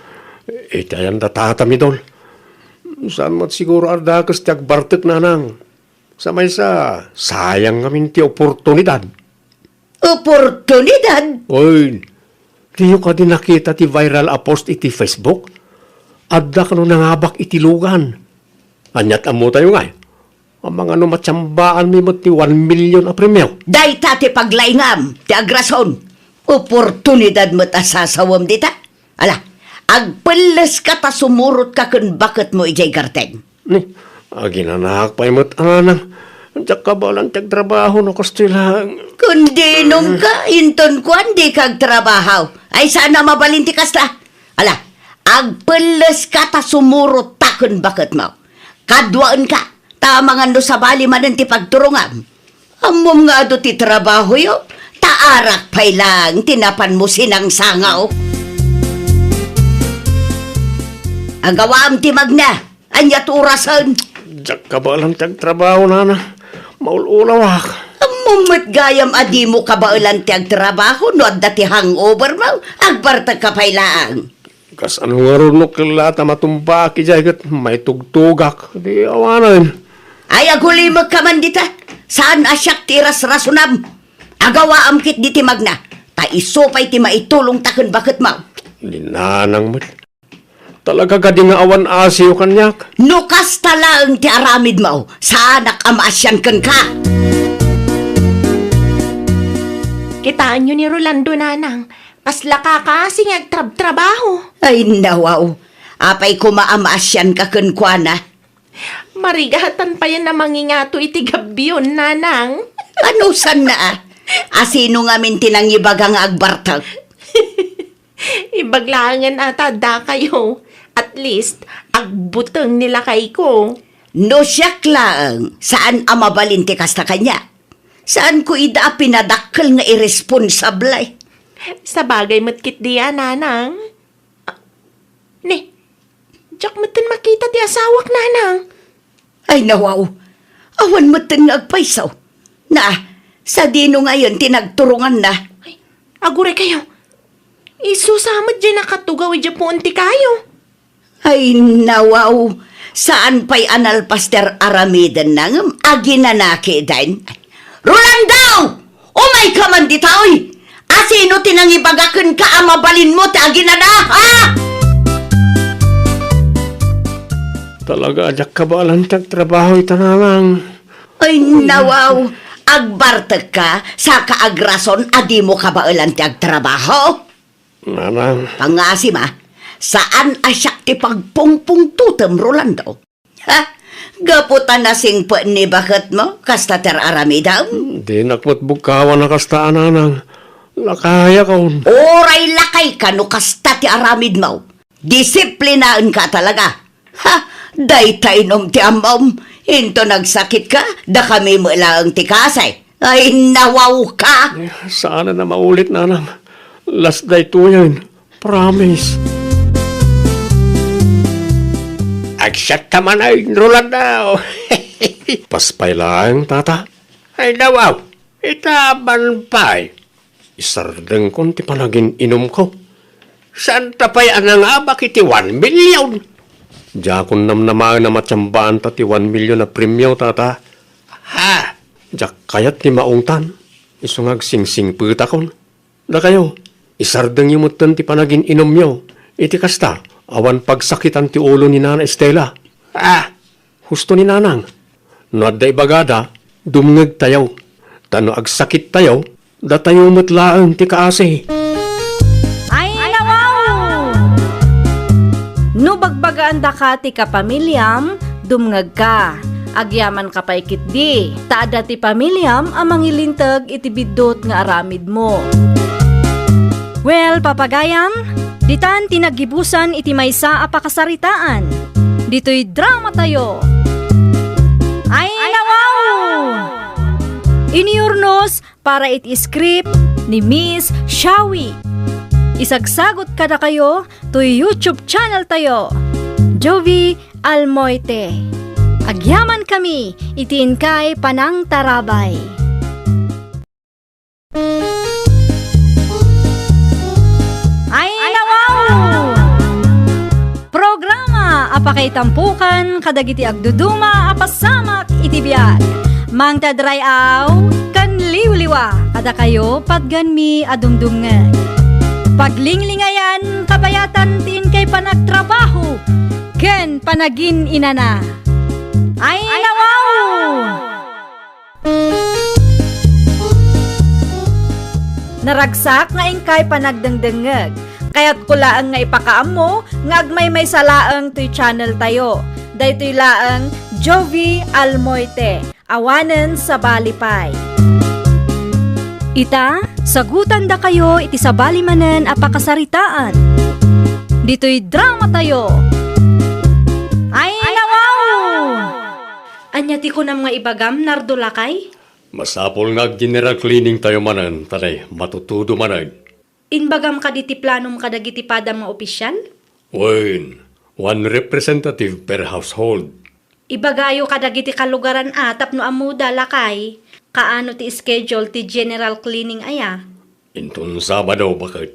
Iti ayan da Tata Midol. Saan met siguro a dakes ti agbartek, Nanang. Sa maysa, sayang ngamin ti oportunidad. Oportunidad? Oy, diyo kadi nakita ti viral a post iti Facebook? Adda kano nangabak iti lugan. Ania't ammotayo ngay? Amangan no matsamba mi met ti one million a premio. Dayta ti paglaingam, ti agrason. Oportunidad met a sasawem dita. Ala, agpelleska ta sumurotka ken baketmo idiay garten. Ni, aginanak pay met, Nanang. Diak kabaelan ti agtrabaho no kastoy laeng. Kun dinumka, inton kuan dika agtrabaho. Ay, saan a mabalin ti kasta. Ala, agpelleska ta sumurotka ken baketmo. Kaduaenka, ta amangan no sabali manen ti pagturongam. Ammom nga adu ti trabahoyo, ta arak pay laeng ti napanmo sinangsangaw. Agawaam ti magna, ania ti orasen? Diak kabaelan ti agtrabaho, Nana. Maul-ulawak. Ammom met gayam a dimo kabaelan ti agtrabaho no adda ti hangover mo, agbartekka pay laeng. Kasano ngarud no kella ta matumbaak idiay ket maitugtugak? Di awanen. Ay, agulimekka man dita. Saan a siak ti irasrasonam. Agawaam ketdi ti magna. Ta isu pay ti maitulongta ken baketmo. Ni Nanang met. Talaga kadi nga awan asiyo kaniak? No kasta laeng ti aramidmo, saanak a maasian kenka. Kitaenyo ni Rolando, Nanang. Kasla kakaasi nga agtrabtrabaho. Ay, nawaw. Apay koma a maasianka kenkuana? Marigatan payen a mangingato iti gabbion, Nanang. Anusanna a? Asino ngamin ti nangibaga nga agbartek? Imbag laengen a ta addakayo. At least, agbuteng ni lakayko. No siak laeng, saan a mabalin ti kasta kaniak. Saanko ida a pinadakkel nga irresponsable. Sabagay met ketdi a, Nanang. Ah, ni, diak metten makita ti asawak, Nanang. Ay, nawaw. Awan metten nga agpayso. Na, sadino ngayon ti nagturonganna? Ay, aguraykayo. Isu sa met diay nakatugaw idiay puon ti kayo. Ay, nawaw. Saan pay a nalpas ti ar-aramidenna ngem aginanaki den. Rolando! Umayka man ditoy! Asino ti nangibaga kenka a mabalinmo ti aginana, ha? Talaga a diak kabaelan ti agtrabaho ita, Nanang. Ay, nawaw. Agbartekka, saka agrason a dimo kabaelan ti agtrabaho? Nanang. Pangasim a, saan a siak ti pagpungpungtotem, Rolando. Ha? Gapu ta nasingpet ni baketmo, kasta ti ar-aramidem? Dinak met bugkawan a kasta a, Nanang. Lakayakon. Uray lakayka no kasta ti aramidmo. Disiplinaenka talaga. Ha? Dayta inum ti ammom. Inton agsakitka, dakami met laeng ti kaasi. Ay, nawawka! Eh, saan a maulit, nanang. Last daytoyen. Promise. Agsiatta manen, Rolando. Paspay laeng, tata. Ay, nawaw. Itaban pay. Isardengkon ti panagin-inumko. Saanta pay a nangabak iti one million? Diakon namnamaen a matiambaanta ti one million a premio, tata. Ha? Diak kayat ti maungtan. Isu nga agsingsingpetakon. Dakayo, isardengyo metten ti panagin-inumyo. Iti kasta, awan pagsakitan ti ulo ni Nana Estela. Ah! Husto ni Nanang. No adda ibagada, dumngegtayo. Ta no agsakittayo, datayo met laeng ti kaasi. Ay, nawaw! No bagbagaandaka ti kapamiliam, dumngegka. Agyamanka pay ketdi, ta adda ti pamiliam a mangilinteg iti biddut nga aramidmo. Well, papagayam, ditan ti naggibusan iti maysa a pakasaritaan. Ditoy dramatayo. Ay, nawaw! Iniyurnos para iti script ni Miss Shawi. Isagsagut kadakayo toy YouTube channel tayo, Jovi Almoite. Agyamankami iti inkay panangtarabay. Ay, nawaw! Programa a pakaitampukan kadagiti agduduma a pasamak iti biag. Mangted ray-aw ken liwliwa kadakayo patgenmi a dumdumngeg. Paglinglingayan kabayatan ti inkay panagtrabaho ken panagin-inana. Ay, nawaw! Naragsak nga inkay panagdengdengngeg. Kayatko laeng nga ipakaammo nga agmaymaysa laeng toy channel tayo. Daytoy laeng Jovi Almoite, awanen sabali pay. Ita, sagutandakayo iti sabali manen a pakasaritaan. Ditoy dramatayo. Ay, nawaw! Ania ti kunam nga ibagam, Nardo, lakay? Masapul nga ag-general cleaning tayo manen, ta ne, matutudo manen. Imbagam kadi ti planom kadagiti padam nga opisyal? Wen, one representative per household. Ibagayo kadagiti kalugaran a tapno ammoda, lakay, kaano ti schedule ti general cleaning aya? Inton Sabado, baket.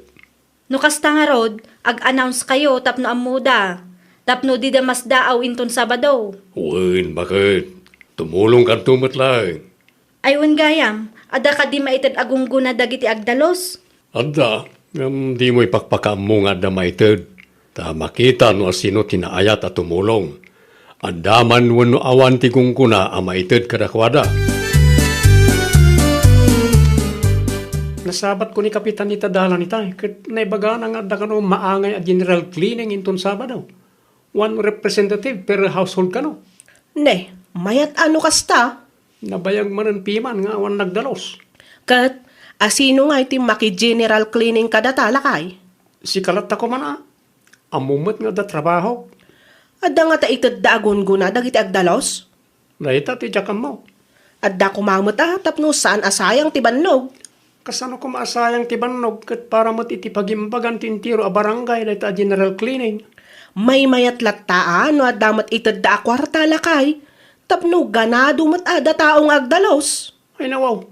No kasta ngarud, ag-announce kayo tapno ammoda, tapno dida masdaaw inton Sabado. Wen, baket. Tumulongkanto met laeng. Ay wen gayam, adda kadi maited a gunggona dagiti agdalus? Adda, ngem dimo ipakpakaammo nga adda maited, ta makita no asino ti naayat a tumulong. Adda man wenno awan ti gunggona a maited kadakuada. Nasabatko ni Kapitan ita dalan ita, ket naibagana nga adda kano maangay a general cleaning inton Sabado. One representative per household kano. Ne, mayat a no kasta. Nabayag manen piman nga awan nagdalus. Ket, asino ngay ti maki-general cleaning kadata, lakay? Sika latta koma a. Ammo met nga adda trabahok. Adda ngata itedda a gunggona dagiti agdalus? Dayta ti diak ammo. Adda koma met a tapno saan a sayang ti bannog. Kasano koma a sayang ti bannog ket para met iti pagimbagan ti entero a barangay dayta a general cleaning? Maymayat latta a no adda met itedda a kuarta, lakay, tapno ganado met a adda tao nga agdalus. Ay nawaw,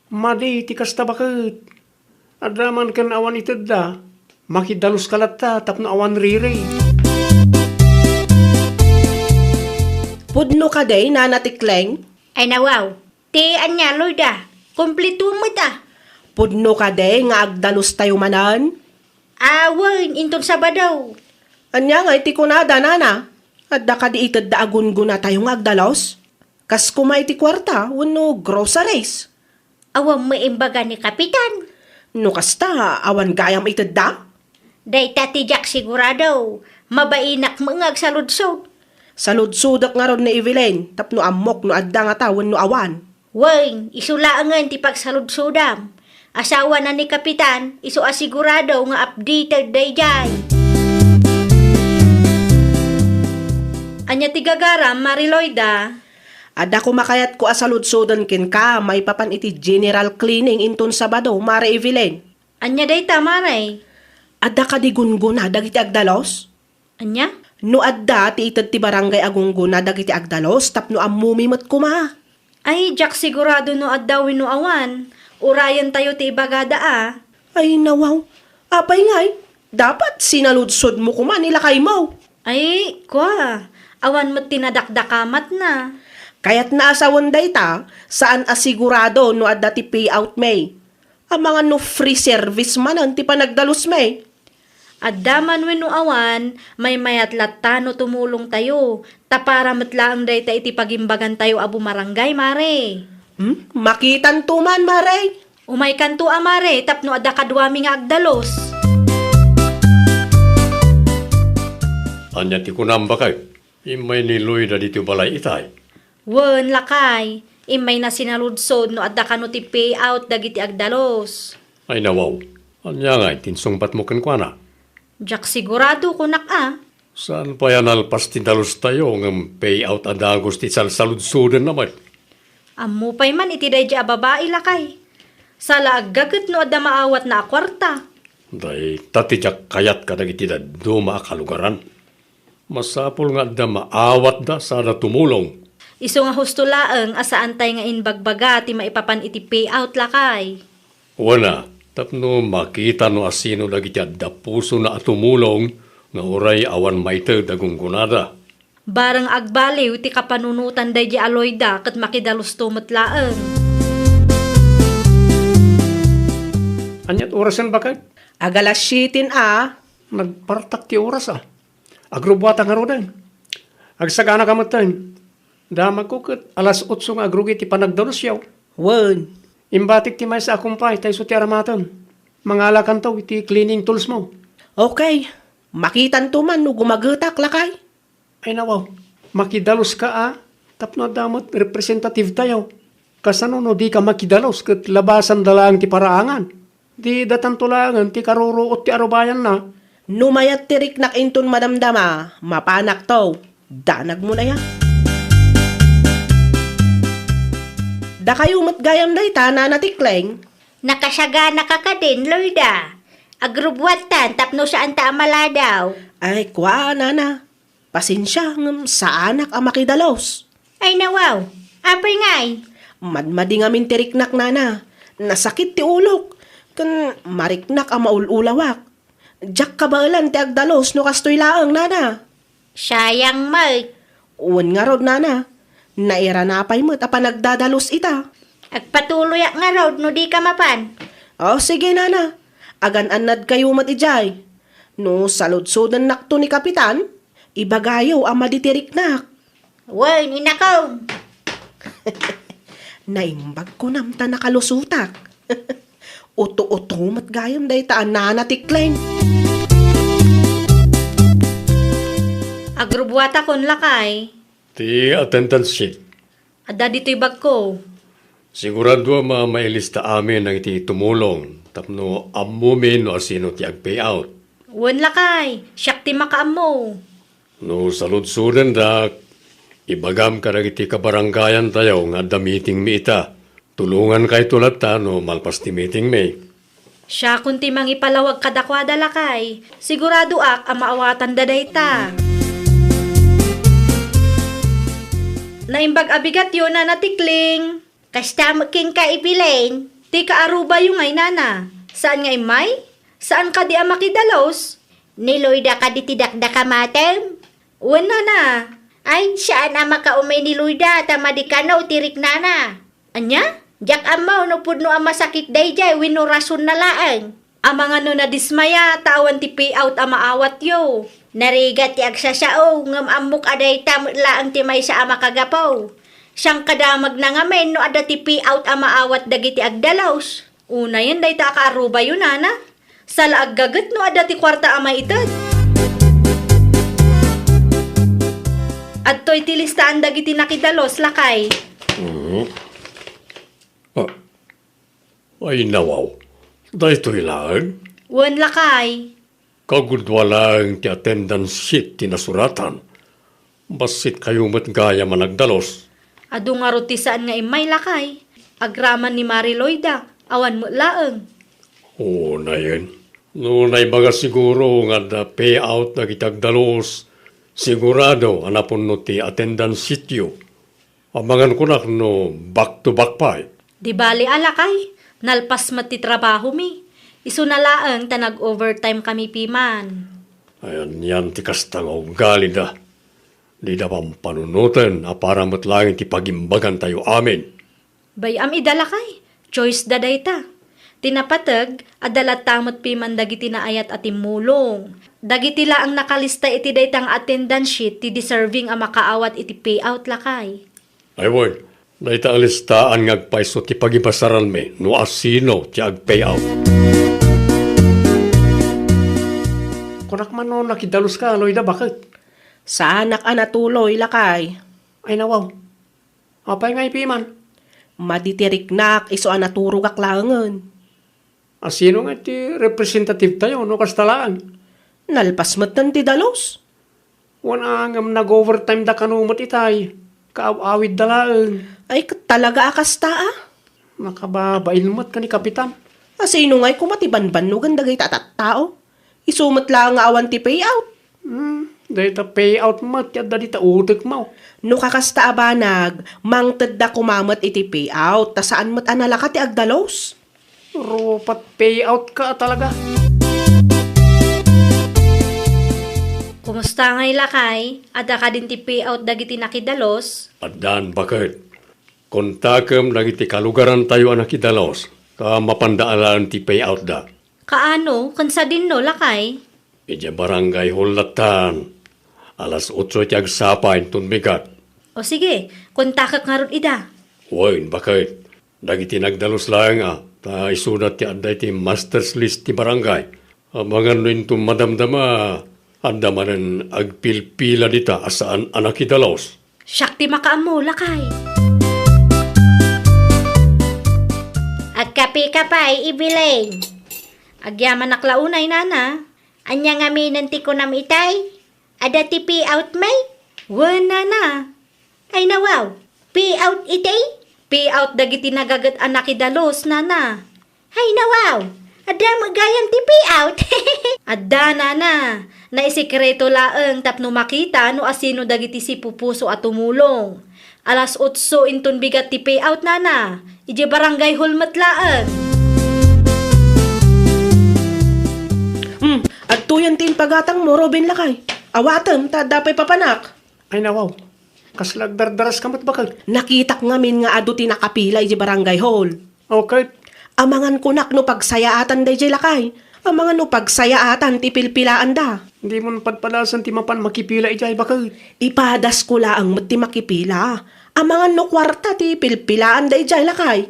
madi ti kasta baket. Adda man ken awan itedda, makidaluska latta tapno awan riri. Pudno kadi, Nana Tikleng? Ay nawaw, ti ania, Loida? Kompleto met a. Pudno kadi nga agdalus tayo manen? Awen, inton Sabado. Ania ngay ti kunada, Nana? Adda kadi itedda a gunggona tayo nga agdalus? Kas koma iti kuarta wenno groceries? Awan maimbaga ni Kapitan. No kasta, awan gayam itedda? Dayta ti diak sigurado. Mabainak met nga agsaludsod. Saludsodek ngarud ni Evelyn, tapno ammok no adda ngata wenno awan. Wen, isu laengen ti pagsaludsodam. Asawana ni Kapitan, isu a sigurado nga updated daydiay. Ania ti gagaram, Mariloida? Adda koma kayatko a saludsoden kenka maipapan iti general cleaning inton Sabado, Mare Evelyn. Ania dayta, Mare? Adda kadi gunggona dagiti agdalus? Ania? No adda ti ited ti barangay a gunggona dagiti agdalus tapno ammomi met koma. Ay, diak sigurado no adda wenno awan. Urayentayo ti ibagada a. Ay, nawaw. Apay ngay? Dapat sinaludsodmo koma ni lakaymo. Ay, kua, awan met ti nadakdakamatna. Kayatna a sawen dayta, saan a sigurado no adda ti payout mi. Amangan no free service manen ti panagdalusmi. Adda man wenno awan, maymayat latta no tumulongtayo, ta para met laeng dayta iti pagimbagantayo a bumarangay, Mare. Hmm? Makitanto man, Mare. Umaykanto a, Mare, tapno adda kaduami nga agdalus. Ania ti kunam, baket? Immay ni Loida ditoy balay itay? Wen, lakay. Immayna sinaludsod no adda kano ti payout dagiti agdalus. Ay, nawaw. Ania ngay ti insungbatmo kenkuana? Diak sigurado, kunak a. Saan pay a nalpas ti dalustayo ngem payout a dagus ti salsaludsodenna met? Ammo pay man iti daydi a babai, lakay. Saan la aggaget no adda maawatna a kuarta. Dayta ti diak kayat kadagiti dadduma a kalugaran. Masapul nga adda maawatda sada tumulong. Isu nga husto laeng a saantay nga imbagbaga ti maipapan iti payout, lakay. Wen a, tapno makita no asino dagiti adda pusona a tumulong nga uray awan maited a gunggonada. Bareng agbaliw ti kapanunotan daydi a Loida ket makidalusto met laeng. Aniat orasen, baket? Agalas siete a. Nagpartak ti oras a. Agrubuata ngaruden. Agsagana ka metten. Damagko ket alas otso nga agrugi ti panagdalusyo. Wen. Imbatik ti maysa a kumpay ta isu ti aramatem. Mangalakanto iti cleaning tools mo. Okay. Makitanto man no gumagetak, lakay. Ay nawaw, makidaluska a, tapno adda met representative tayo. Kasano no dika makidalus ket labasanda laeng ti paraangan? Di datanto laengen ti karuruot ti arubayanna. No mayat ti riknak inton madamdama, mapanakto. Danagmo na ya. Dakayo met gayam dayta, Nana Tikling. Nakasagana ka kadin, Loida. Agrubuatan tapno saanta a maladaw. Ay, kua, Nana. Pasensia, ngem saanak a makidalus. Ay, nawaw. Apay ngay? Madmadi ngamin ti riknak, Nana. Nasakit ti ulok. Ken mariknak a maul-ulawak. Diak kabaelan ti agdalus no kastoy laeng, Nana. Sayang met. Wen ngarud, Nana. Nairana pay met a panagdadalus ita. Agpatuloyak ngarud no dika mapan. O, sige, Nana. Agan-annadkayo met idiay. No saludsodennakto ni Kapitan, ibagayo a madi ti riknak. Wen, inakong. Naimbag kunam ta nakalusotak. Uto-uto met gayam dayta a Nana Tikling. Agrubuatakon, lakay. Ti attendance sheet. Adda ditoy bagko. Sigurado a ma-, mailista amin dagiti tumulong tapno ammomi no asino ti agpayout. Wen, lakay, siak ti makaammo. No saludsodenda, ibagam kadagiti kabarangayantayo nga adda meetingmi ita. Tulongankayto latta no malpas ti meetingmi. Siakon ti mangipalawag kadakuada, lakay. Siguradoak a maawatanda dayta. Naimbag a bigatyo, Nana Tikling. Kasta met kenka, Evelyn. Ti kaarubayo ngay, Nana. Saan nga immay? Saan kadi a makidalus? Ni Loida kadi ti dakdakamatem? Wen, Nana. Ay, saan a makaumay ni Loida ta madi kano ti riknana. Ania? Diak ammo no pudno a masakit daydiay wenno rasonna laeng. Amangan no nadismaya ta awan ti payout a maawatyo. Narigat ti agsasao, ngem ammok a dayta met laeng ti maysa a makagapu. Sangkadamagna ngamin no adda ti payout a maawat dagiti agdalus. Unayen dayta a kaarubayo, Nana. Saan la aggaget no adda ti kuarta a maited. Adtoy ti listaan dagiti nakidalus, lakay. Mhm. Ah. Ay, nawaw. Daytoy laeng? Wen, lakay. Kagudua laeng ti attendance sheet ti nasuratan. Bassitkayo met gayam a nagdalus. Adu ngarud ti saan nga immay, lakay. Agraman ni Mari Loida, awan met laeng. Oo, nayen. No naibaga siguro nga adda payout dagiti agdalus, sigurado a napunno ti attendance sheetyo. Amangan kunak no back to back pay. Di bali a, lakay, nalpas met ti trabahomi. Isuna laeng ta nag-overtime kami piman. Ay, anian ti kasta nga ugalida. Dida pampanunoten a para met laeng ti pagimbagantayo amin. Bay-am ida, lakay. Choice da dayta. Ti napateg, adda latta met piman dagiti naayat a timmulong. Dagiti laeng nakalista iti dayta nga attendance sheet ti deserving a makaawat iti payout, lakay. Ay wen, dayta a listaan nga agpayso ti pagibasaranmi no asino ti agpayout. Kunak man no nakidaluska, Loida, baket? Saanak a natuloy, lakay. Ay, nawaw. Apay nga ipiman? Madi ti riknak isu a naturogak laengen. Asino nga ti representative tayo no kasta laeng? Nalpas metten ti dalus. Wen a, ngem nag-overtime da kano met itay. Kaaw-awid da laeng. Ay, ket talaga a kasta a? Makababain met ken ni Kapitan. Asino ngay koma ti banbannogen dagita a tattao? Isu met laeng nga awan ti payout. Hmm, dayta payout met ti adda dita utekmo. No kakasta a banag, mangtedda koma met iti payout, ta saan met a nalaka ti agdalus. Rupat payout ka talaga. Kumusta ngay, lakay? Adda kadin ti payout dagiti nakidalus? Addan, baket. Kontakem dagiti kalugarantayo a nakidalus, ta mapanda alaen ti payoutda. Kaano, ken sadinno, lakay? Idiay barangay hall lattan. Alas otso ti agsapa inton bigat. O sige, kontakek ngarud ida. Wen, baket. Dagiti nagdalus laeng a, ta isuda ti adda iti master's list ti barangay. Amangan no inton madamdama, adda manen agpilpila dita a saan a nakidalus. Siak ti makaammo, lakay. Agkapika pay, Evelyn. Agyamanak la unay, nana. Ania ngaminen ti kunam itay? Adda ti payout, may? Wen, nana. Ay, nawaw. Payout itay? Payout dagiti nagaget a nakidalus, nana. Ay, nawaw. Adda met gayam ti payout. Adda, nana. Naisekreto laeng tapno makita no asino dagiti sipupuso a tumulong. Alas otso inton bigat ti payout, nana. Idiay barangay hall met laeng. Hmm, adtoyen ti impagatangmo, Ruben, lakay. Awatem, ta adda pay papanak. Ay, nawaw. Kasla agdardaras ka met, baket? Nakitak ngamin nga adu ti nakapila idiay barangay hall. O ket? Amangan kunak no pagsayaatan daydiay, lakay. Amangan no pagsayaatan ti pilpilaanda. Di mon padpadasen ti mapan makipila idiay, baket? Ipadasko laeng met ti makipila. Amangan no kuarta ti pilpilaanda idiay, lakay.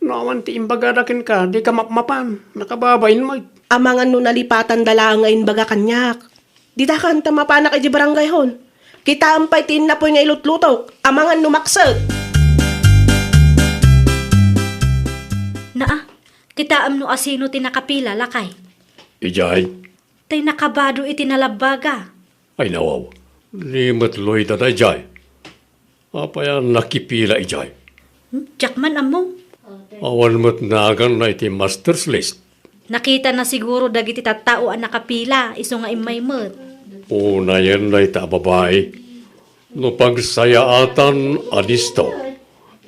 No awan ti imbagada kenka, dika mapmapan. Nakababain met. Amangan no nalipatanda laeng nga imbaga kaniak. Ditakan ta mapanak idiay barangay hall. Kitaem pay ti innapoy nga ilutlutok. Amangan no makset. Naa, kitaem no asino ti nakapila, lakay. Idiay? Tay nakabado iti nalabbaga. Ay, nawaw. Ni met Loida daydiay. Apay a nakipila idiay? Hmm, diak man ammo. Awan met naganna iti master's list. Nakitana siguro dagiti tattao a nakapila, isu nga immay met. Unayen dayta a babai. No pagsayaatan a listo,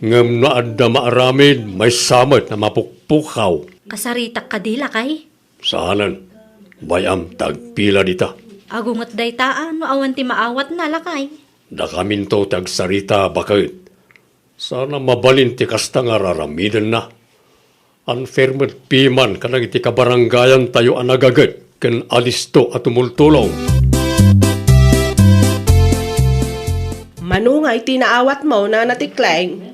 ngem no adda maaramid, maysa met a mapukpukaw. Kasaritak kadi, lakay? Saanen. Bay-am ta agpila dita. Agunget dayta a, no awan ti maawatna, lakay. Dakaminto ti agsarita, baket. Saan a mabalin ti kasta nga raramidenna. Unfair met piman kadagiti kabarangayantayo a nagaget ken alisto a tumultulong. Mano nga iti naawatmo, Nana Tikleng?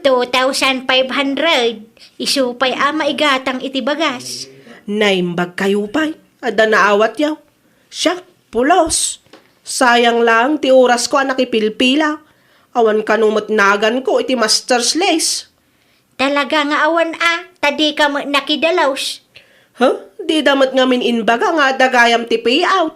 Two thousand five hundred. Isu pay a maigatang iti bagas. Naimbag kayo pay. Adda naawatyo. Siak, pulos. Sayang lang ti orasko a nakipilpila. Awan kano met naganko iti master's list. Talaga nga awan a, ta dika met nakidalus. Ha? Dida met ngamin inbaga nga adda gayam ti payout.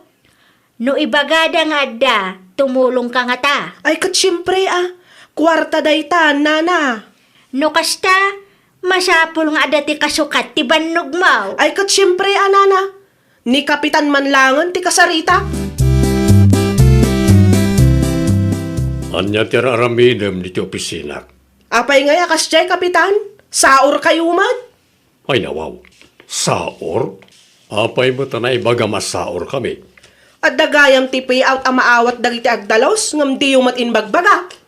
No ibagada nga adda, tumulongka ngata. Ay, ket siempre a. Kuarta dayta, nana. No kasta, masapul nga adda ti kasukat ti bannogmo. Ay, ket siempre a, nana. Ni Kapitan man laengen ti kasarita. Ania ti ar-aramidem ditoy opisinak? Apay ngay a kasdiay, Kapitan? Saorkayo met? Ay, nawaw. Saor? Apay met a naibagam a saorkami? Adda gayam ti payout a maawat dagiti agdalus, ngem diyo met imbagbaga.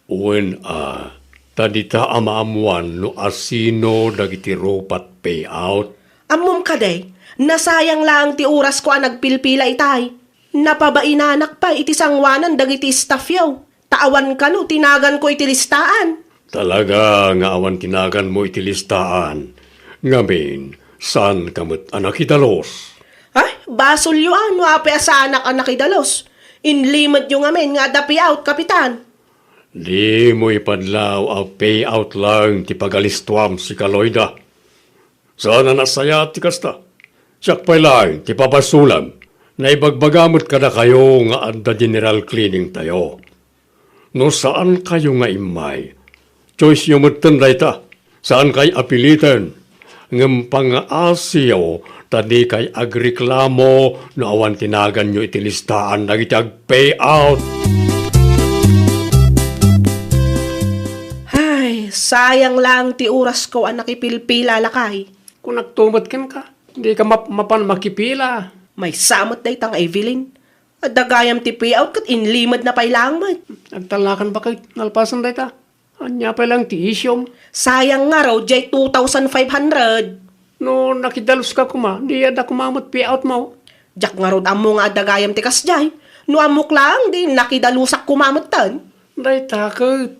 Wen a, ta dita a maammuan no asino dagiti rupat payout. Ammom kadi, nasayang laeng ti orasko a nagpilpila itay. Napabainanak pay iti sangoanan dagiti staffyo, ta awan kano ti naganko iti listaan. Talaga nga awan ti naganmo iti listaan. Ngamin, saanka met a nakidalus? Ay, basolyo a no apay a saanak a nakidalus. Inlimedyo ngamin nga adda payout, Kapitan. Dimo ipadlaw a payout laeng ti pagalistuam, sika Loida. Saan a nasayaat ti kasta. Siak pay laeng ti pabasolem. Naibagbaga met kadakayo nga adda general cleaning tayo. No saankayo nga immay, choiceyo metten dayta. Saankay a piliten. Ngem pangngaasiyo ta dikay agreklamo no awan ti naganyo iti listaan dagiti agpayout. Ay, sayang laeng ti orasko a nakipilpila, lakay. Kunakto met kenka, dika map-, mapan makipila. Maysa met dayta nga Evelyn. Adda gayam ti payout ket inlimedna pay laeng met. Agtallakan baket, nalpasen dayta. Ania pay laeng ti isyum? Sayang ngarud, diay two thousand five hundred. No nakidaluska koma, di adda koma met payoutmo. Diak ngarud ammo nga adda gayam ti kasdiay. No ammok laeng, di nakidalusak koma metten. Dayta ket,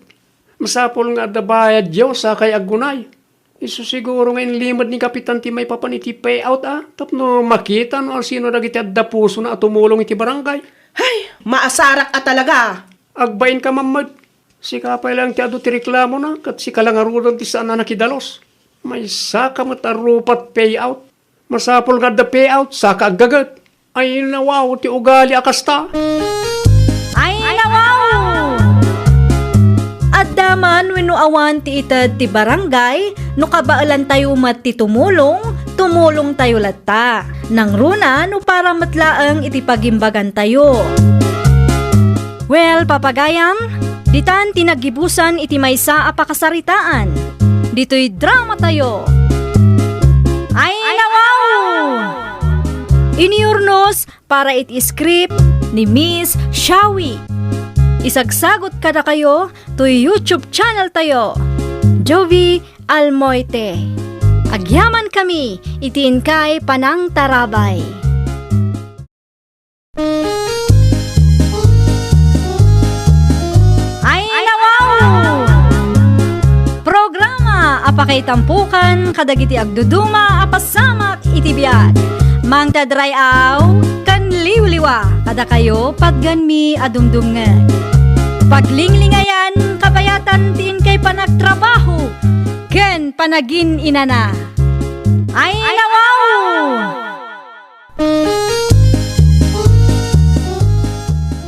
masapul nga adda bayadyo, sakay aggunay. Isu siguro nga inlimed ni Kapitan ti maipapan iti payout a, tapno makita no asino dagiti adda pusona a tumulong iti barangay. Hay, maasarak a talaga! Agbainka man met. Sika pay laeng ti adu ti reklamona, ket sika la ngaruden ti saan a nakidalus. Maysaka met a rupat payout. Masapul nga adda payout, saka aggaget. Ay, nawaw ti ugali a kasta. Ay, nawaw! Adda man wenno awan ti ited ti barangay, no kabaelantayo met ti tumulong, tumulongtayo latta. Nangruna no para met laeng iti pagimbagantayo. Well, papagayam, ditan ti naggibusan iti maysa a pakasaritaan. Ditoy dramatayo. Ay, nawaw! Iniurnos para iti script ni Miss Shawi. Isagsagot kadakayo toy YouTube channel tayo, Jovi Almoite. Agyamankami iti inkay panangtarabay. Ay, nawaw! Programa a pakaitampukan kadagiti agduduma a pasamak iti biag. Mangted ray-aw ken liwliwa kadakayo patgenmi a dumdumngeg. Paglinglingayan, kabayatan ti inkay panagtrabaho ken panagin-inana. Ay, nawaw!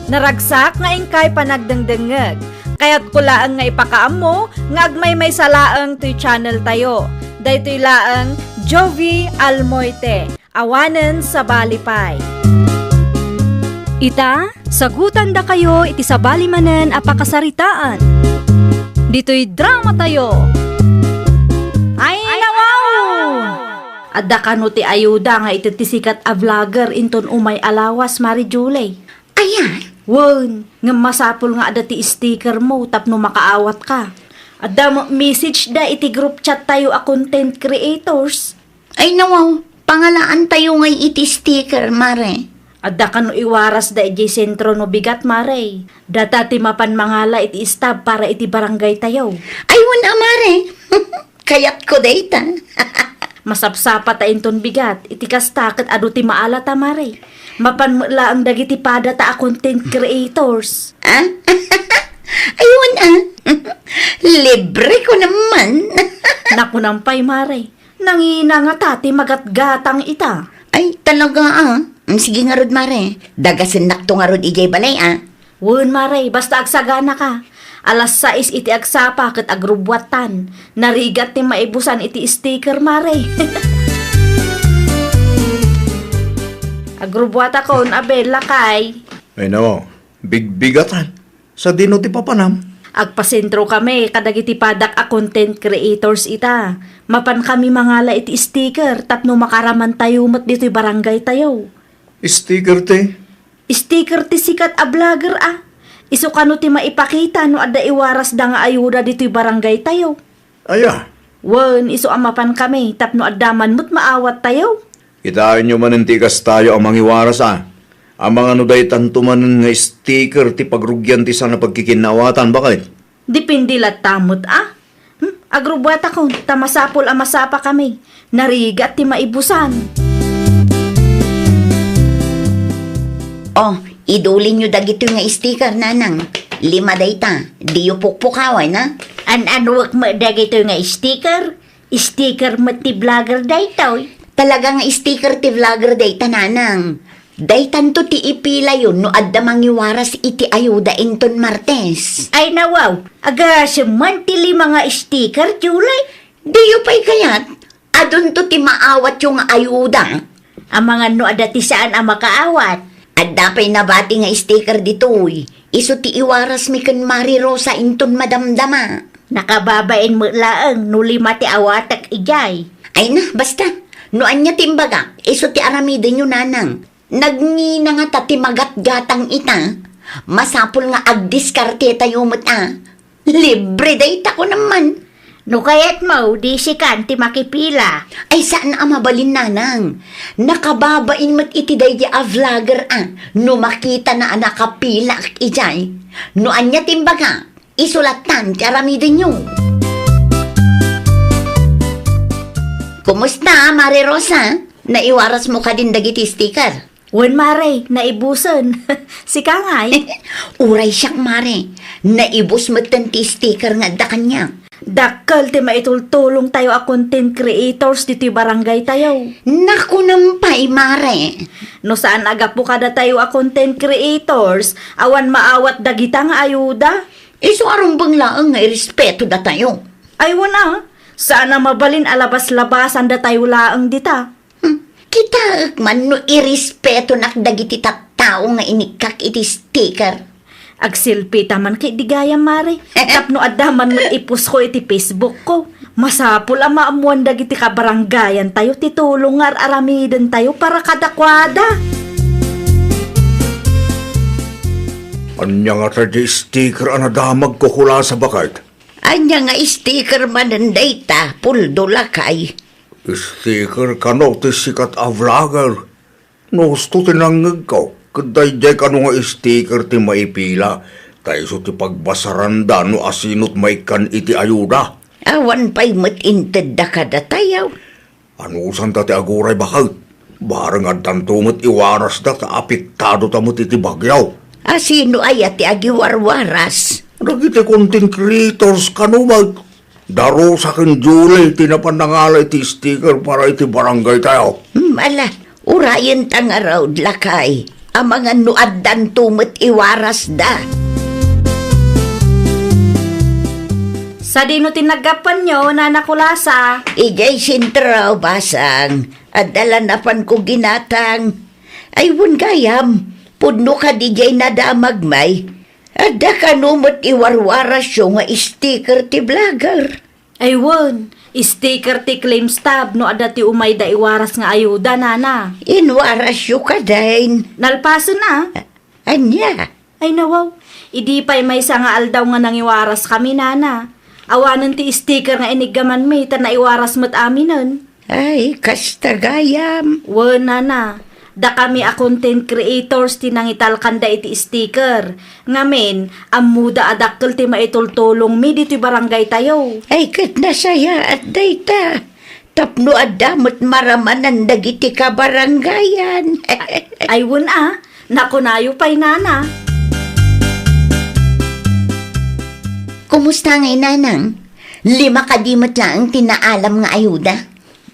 Naragsak nga inkay panagdengdengngeg. Kayatko laeng nga ipakaammo nga agmaymaysa laeng toy channel tayo. Daytoy laeng Jovi Almoite, awanen sabali pay. Ita, sagutandakayo iti sabali manen a pakasaritaan. Ditoy dramatayo. Ay, nawaw! Adda kano ti ayuda nga iti ti sikat a vlogger inton umay a lawas, Mari Julie? Ayan? Wen, ngem masapul nga adda ti sticker mo tapno makaawatka. Adda mo message da iti group chat tayo a content creators. Ay nawaw, pangalaan tayo ngay iti sticker, Mare. Adda kano iwaras da idiay sentro no bigat, Mare. Data ti mapan mangala iti staff para iti barangay tayo. Ay, wen a, Mare. Kayatko dayta. Masapsapa ta inton bigat, iti kasta ket adu ti maalata, Mare. Mapan met laeng dagiti pada ta a content creators. Ah? Ay, wen a. Libre ko naman. Nakunam pay, Mare. Nangina ngata ti magatgatang ita. Ay, talaga, ah. Mm, sige ngarud, Mare. Dagasennakto ngarud idiay balay, ah. Wen, Mare, basta agsaganaka. Alas sais iti agsapa ket agrubbuattan. Narigat ti maibusan iti sticker, Mare. Agrubbuatakon, Abel, lakay. Ay, no. Bigbigatan. Sadino ti papanam? Agpasentrokami kadagiti padak a content creators ita. Mapankami mangala iti sticker tapno makaramantayo met ditoy barangaytayo. Sticker ti? Sticker ti sikat a vlogger a. Isu kano ti maipakita no adda iwarasda nga ayuda ditoy barangaytayo. Aya? Wen, isu a mapankami tapno adda man met maawattayo. Kitaenyo manen ti ikastayo a mangiwaras a. Amangan no daytanto manen nga sticker ti pagrugian ti saan a pagkikinnaawatan, baket? Depende latta met a. Hmm, agrubbuatakon, ta masapul a masapakami. Narigat ti maibusan. Oh, idulinyo dagitoy nga sticker, nanang. Lima dayta. Diyo pukpukawan, a? An-anuek met dagitoy nga sticker? Sticker met ti vlogger daytoy. Talaga nga sticker ti vlogger dayta, nanang. Daytanto ti ipilayo no adda mangiwaras iti ayuda inton Martes. Ay, nawaw, agasem man ti lima nga sticker, Julie. Diyo pay kayat? Adunto ti maawatyo nga ayuda. Amangan no adda ti saan a makaawat. Adda pay nabati nga sticker ditoy. Isu ti iwarasmi ken Mari Rosa inton madamdama. Nakababain met laeng no lima ti awatek idiay. Ay na, basta. No ania ti imbagak, isu ti aramidenyo, nanang. Nagngina ngata ti magatgatang ita. Masapul nga agdiskartetayo met a. Libre dayta, kunam man. No kayatmo, di sikan ti makipila. Ay, saan a mabalin, nanang. Nakababain met iti daydi a vlogger a no makitana a nakapilaak idiay. No ania ti imbaga, isu lattan ti aramidenyo. Kumusta, Mare Rosa? Naiwarasmo kadin dagiti sticker? Wen, Mare, naibusen. Sika ngay? Uray siak, Mare. Naibus metten ti sticker nga adda kaniak. Dakkel ti maitultulongtayo a content creators ditoy barangaytayo. Nakunam pay, Mare. No saan a gapu kadatayo a content creators, awan maawat dagita nga ayuda. Isu a rumbeng laeng nga irespeto datayo. Ay, wen a, saan a mabalin a labas-labasan datayo laeng dita. Hmm, kitaek man no irespetonak dagiti tattao nga inikkak iti sticker. Agselfie ta man ket di gayam, Mare. Tapno adda man met ipost ko iti Facebook ko. Masapul a maammoan dagiti kabarangayantayo ti tulong nga ar-aramidentayo para kadakuada. Ania ngata ti sticker a nadamagko, Kulasa, baket? Ania nga sticker manen dayta, Puldo, lakay? Sticker kano ti sikat a vlogger. No husto ti nangngegko, ket daydiay kano nga sticker ti maipila, ta isu ti pagbasaranda no asino ti maikkan iti ayuda. Awan pay met intedda kadatayo. Anusanta ti aguray, baket? Bareng addanto met iwarasda ta apektadota met iti bagyo. Asino aya ti agiwarwaras? Dagiti content creators kano met. Da Rosa ken Julie ti napan nangala iti sticker para iti barangaytayo. Hmm, ala, urayenta ngarud, lakay. Amangan no addanto met iwarasda. Sadino ti naggapuanyo, Nana Kulasa? Idiay sentro, basang. Adda la napanko ginatang. Ay, wen gayam, pudno kadi diay nadamagmi? Adda kano met iwarwarasyo nga sticker ti vlogger? Ay, wen, sticker ti claim stub no adda ti umayda iwaras nga ayuda, Nana. Inwarasyo kadin? Nalpasen a. Ania? Ay, nawaw. Idi pay maysa nga aldaw nga nangiwaraskami, Nana. Awanen ti sticker nga iniggamanmi ta naiwaras met aminen. Ay, kasta gayam. Wen, Nana. Dakami a content creators ti nangitalkanda iti sticker. Ngamin, ammoda a dakkel ti maitultulongmi ditoy barangaytayo. Ay, ket nasayaat dayta. Tapno adda met maramanan dagiti kabarangayan. Ay, wen a, nakunayo pay, Nana. Kumusta ngay, Nanang? Lima kadi met laeng ti naalam nga ayuda?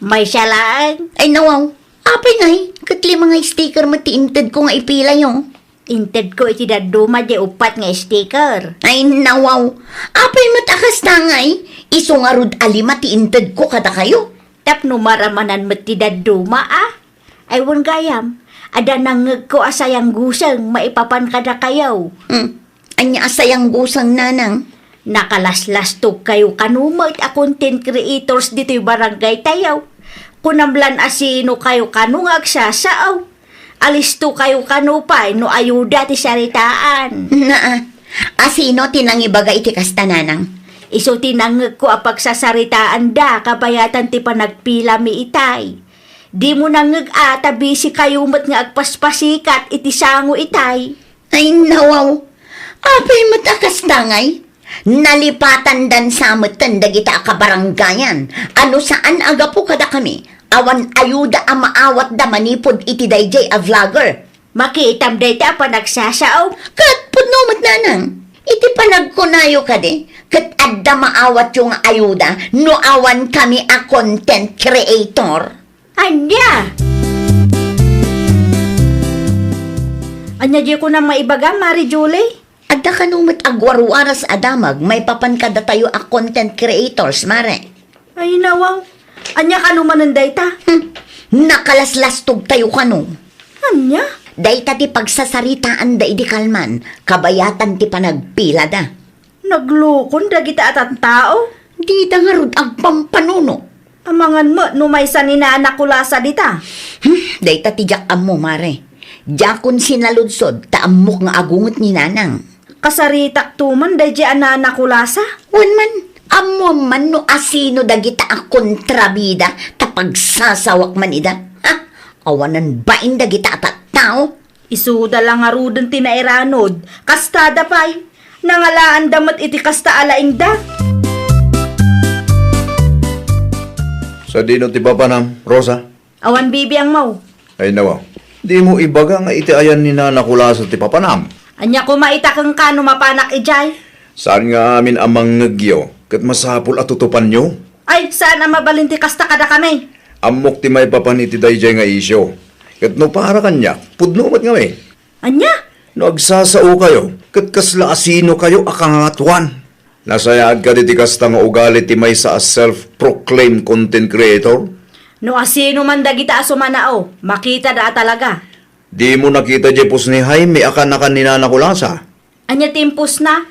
Maysa laeng. Ay, nawaw. Apay ngay, ket lima nga sticker met ti intedko nga ipilayo. Intedko iti dadduma diay uppat nga sticker. Ay, nawaw. Apay met a kasta ngay? Isu ngarud a lima ti intedko kadakayo. Tapno maramanan met ti dadduma, a? Ay, wen gayam, adda nangngegko a sayangguseng maipapan kadakayo. Hmm. Ania a sayangguseng, nanang? Nakalaslastogkayo kano met a content creators ditoy barangaytayo. Kunam lan a sinokayo kano nga agsasao. Alistokayo kano pay no ayuda ti saritaan. Naa, a sino ti nangibaga iti kasta, nanang? Isu ti nangngegko a pagsasaritaanda kabayatan ti panagpilami itay. Dimo nangngeg a ta busy kayo met nga agpaspasikat iti sango itay. Ay, nawaw. Apay met a kasta ngay? Nalipatandan sa metten dagita a kabarangayan a no saan a gapu kadakami, awan ayuda a maawatda manipud iti daydiay a vlogger. Makitam dayta a panagsasao? Ket pudno met, nanang. Iti panagkunayo kadi, ket adda maawatyo nga ayuda no awan kami a content creator? Ania? Ania diay kunam maibaga, Mari Julie? Adda kano met agwarwaras a damag maipapan kadatayo a content creators, Mare. Ay, nawaw. Ania kano manen dayta? Hmm. Nakalaslastogtayo kano. Ania? Dayta ti pagsasaritaanda idi kalman, kabayatan ti panagpilada. Naglukon dagita a tattao? Dida ngarud agpampanuno. Amangan met no maysa ni Nana Kulasa dita. Hmm, dayta ti diak ammo, Mare. Diakon sinaludsod ta ammok nga agunget ni Nanang. Kasaritakto man daydiay a Nana Kulasa? Wen man, ammom man no asino dagita a kontrabida ta pagsasawak man ida. Ha? Awanen bain dagita a tattao. Isuda la ngaruden ti nairanod, kastada pay. Nangalaanda met iti kasta a laingda. Sadino ti papanam, Rosa? Awan bibiangmo. Ay, nawa. Dimo ibaga nga iti ayan ni Nana Kulasa ti papanam? Ania koma ita kenka no mapanak idiay? Saan nga amin a mangngegyo, ket masapul a tutupanyo? Ay, saan a mabalin ti kasta kadakami. Ammok ti maipapan iti daydiay nga isyu. Ket no para kaniak, pudno met ngamin. Ania? No agsasaokayo, ket kasla asinokayo a kangangatuan? Nasayaat kadi ti kasta nga ugali ti maysa a self-proclaimed content creator? No asino man dagita a sumanao, makitada a talaga. Dimo nakita diay post ni Jaime a kaanakan ni Nana Kulasa? Ania ti impostna?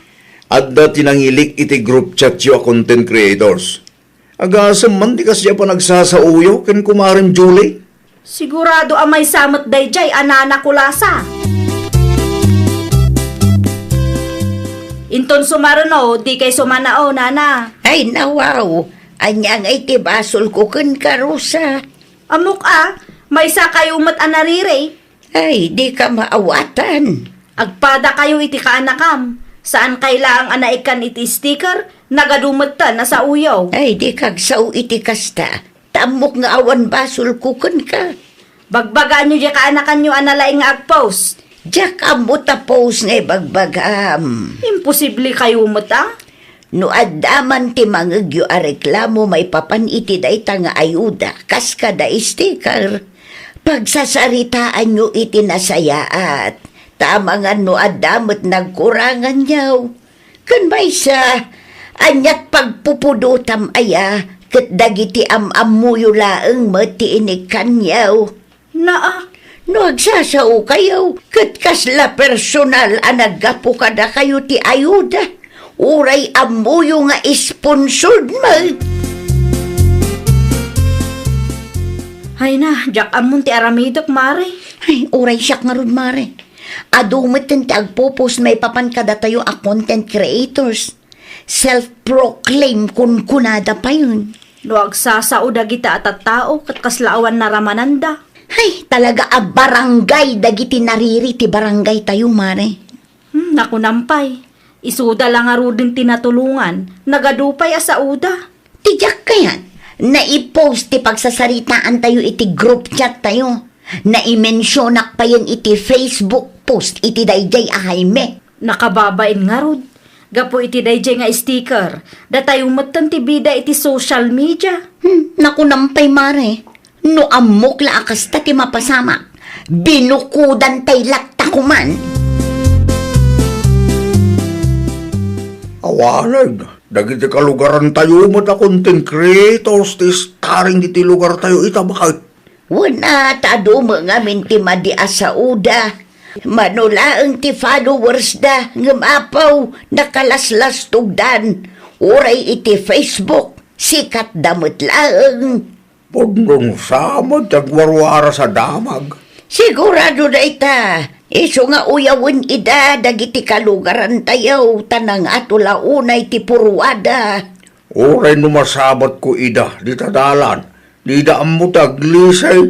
Adda ti nangilik iti group chatyo a content creators. Agasem man ti kasdiay a panagsasaoyo ken kumarem Julie? Sigurado a maysa met daydiay a Nana Kulasa. Inton sumaruno, dikay sumanao, Nana. Ay, nawaw. Ania ngay ti basolko kenka, Rosa? Ammok a, maysakayo met a nariri. Ay, dika maawatan. Agpadakayo iti kaanakam. Saankay laeng a naikkan iti sticker, nagadu metten a saoyo. Ay, dika agsao iti kasta. Ta ammok nga awan basolko kenka. Bagbagaanyo diay kaanakanyo a nalaing nga agpost. Diak ammo ta post nga ibagbagam. Imposiblekayo met a. No adda man ti mangngegyo a reklamo maipapan iti dayta nga ayuda, kas kada sticker, pagsasaritaanyo iti nasayaat, ta amangan no adda met nagkuranganyo. Ken maysa, aniat pagpupudotam aya, ket dagiti am-ammoyo laeng met ti inikkanyo. Naa, no agsasaokayo, ket kasla personal a naggapu kadakayo ti ayuda, uray ammoyo nga sponsored met. Ay na, diak ammon ti aramidek, Mare. Ay, uray siak ngarud, Mare. Adu metten ti agpo-post maipapan kadatayo a content creators. Self-proclaim kunkunada payen. No agsasao dagita a tattao ket kasla awan naramananda. Hay, talaga a barangay dagiti nariri ti barangaytayo, Mare. Hmm, nakunam pay. Isuda la ngaruden ti natulongan, nagadu pay a saoda. Ti diak kayat, naipost ti pagsasaritaantayo iti group chat tayo. Naimensionak payen iti Facebook post iti daydiay a Jaime. Nakababain ngarud, gapu iti daydiay nga sticker, datayo metten ti bida iti social media. Hmm, nakunam pay, Mare. No ammok la a kasta ti mapasamak, binukodantay latta koman. Awanen, dagiti kalugarantayo met a content creators ti starring diti lugartayo ita, baket. Wen a, ta adu met ngamin ti madi a saoda. Mano laeng ti followers da, ngem apaw, nakalaslastogdan. Uray iti Facebook, sikatda met laeng. Pudno sa met ti agwarwaras a damag. Sigurado dayta, isu nga uyawen ida dagiti kalugarantayo, ta nangato la unay ti purwada. Uray no masabatko ida dita dalan, dida ammo ti aglisay,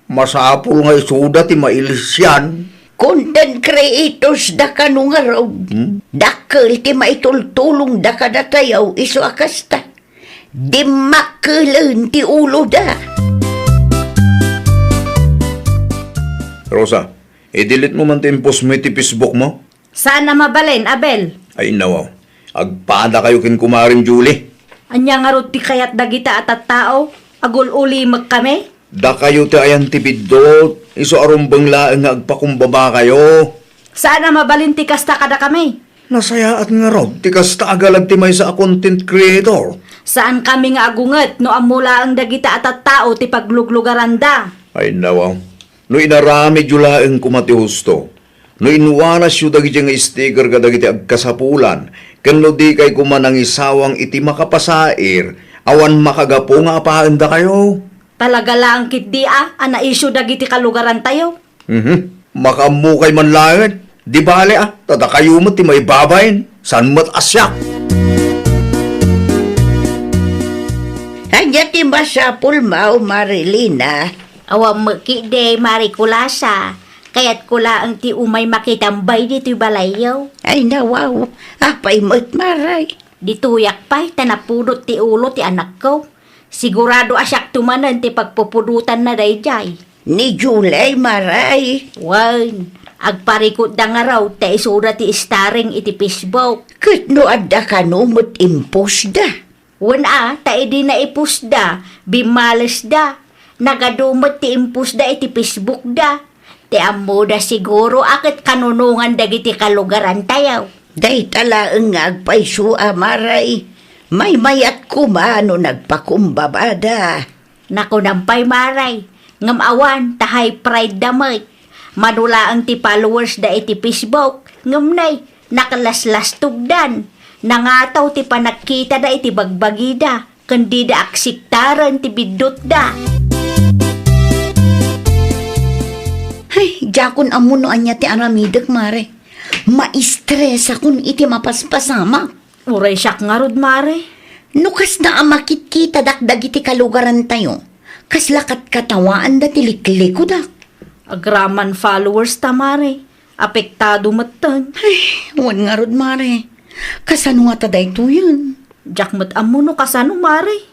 masapul nga isuda ti mailisian. Content creators da kano ngarud. Hmm? Dakkel ti maitultulongda kadatayo isu a kasta. Dimmakkelen ti uloda. Rosa, i-delete mo man ti impostmo iti Facebook mo. Saan a mabalin, Abel. Ay, nawaw. Agpadakayo ken kumarem Julie. Ania ngarud ti kayat dagita a tattao? Agul-ulimek kami? Dakayo ti ayan ti biddut, isu a rumbeng laeng nga agpakumbabakayo. Saan a mabalin ti kasta kadakami. Nasayaat ngarud ti kasta a galag ti maysa a content creator. Saan kami nga agunget no ammo laeng dagita a tattao ti pagluglugaranda. Ay, nawaw. No inaramidyo laeng koma ti husto, no inwanasyo dagiti nga sticker kadagiti agkasapulan, ken no dikay koma nangisawang iti makapasair, awan makagapu nga apaendakayo. Talaga laeng ketdi a, a naisyu dagiti kalugarantayo. Mhm. Makaammokay man laeng. Di bale a, ta dakayo met ti maibabain. Saan met a siak? Ania ti masapulmo, Marilina? Awan met ketdi, Mari Kulasa. Kayatko laeng ti umay makitambay ditoy balayyo. Ay, nawaw. Apay met, Maray? Ditoyak pay ta napudot ti ulo ti anakko. Sigurado a siakto manen ti pagpupudotanna daydiay. Ni Julie, Maray? Wen, agparikutda ngarud ta isuda ti starring iti Facebook. Ket no adda kano met impostda? Wen a, ta idi naipostda, bimmalesda. Nagadu met ti impostda iti Facebookda. Ti ammoda siguro a ket kanunongan dagiti kalugarantayo. Dayta laeng nga agpayso a, Maray. Maymayat koma no nagpakumbabada. Nakunam pay, Maray, ngem awan ta high pride da met. Mano laeng ti followers da iti Facebook, ngem nay, nakalaslastogdan. Nangataw ti panagkitada iti bagbagida, ken dida aksiptaren ti biddutda. Ay, diakon ammo no ania ti aramidek, Mare. Maistresakon iti mapaspasamak. Uray siak ngarud, Mare. No kasna a makitkitadak dagiti kalugarantayo, kasla katkatawaanda ti liklikudak. Agraman followers ta, Mare. Apektado metten. Ay, wen ngarud, Mare. Kasano ngata daytoyen? Diak met ammo no kasano, Mare.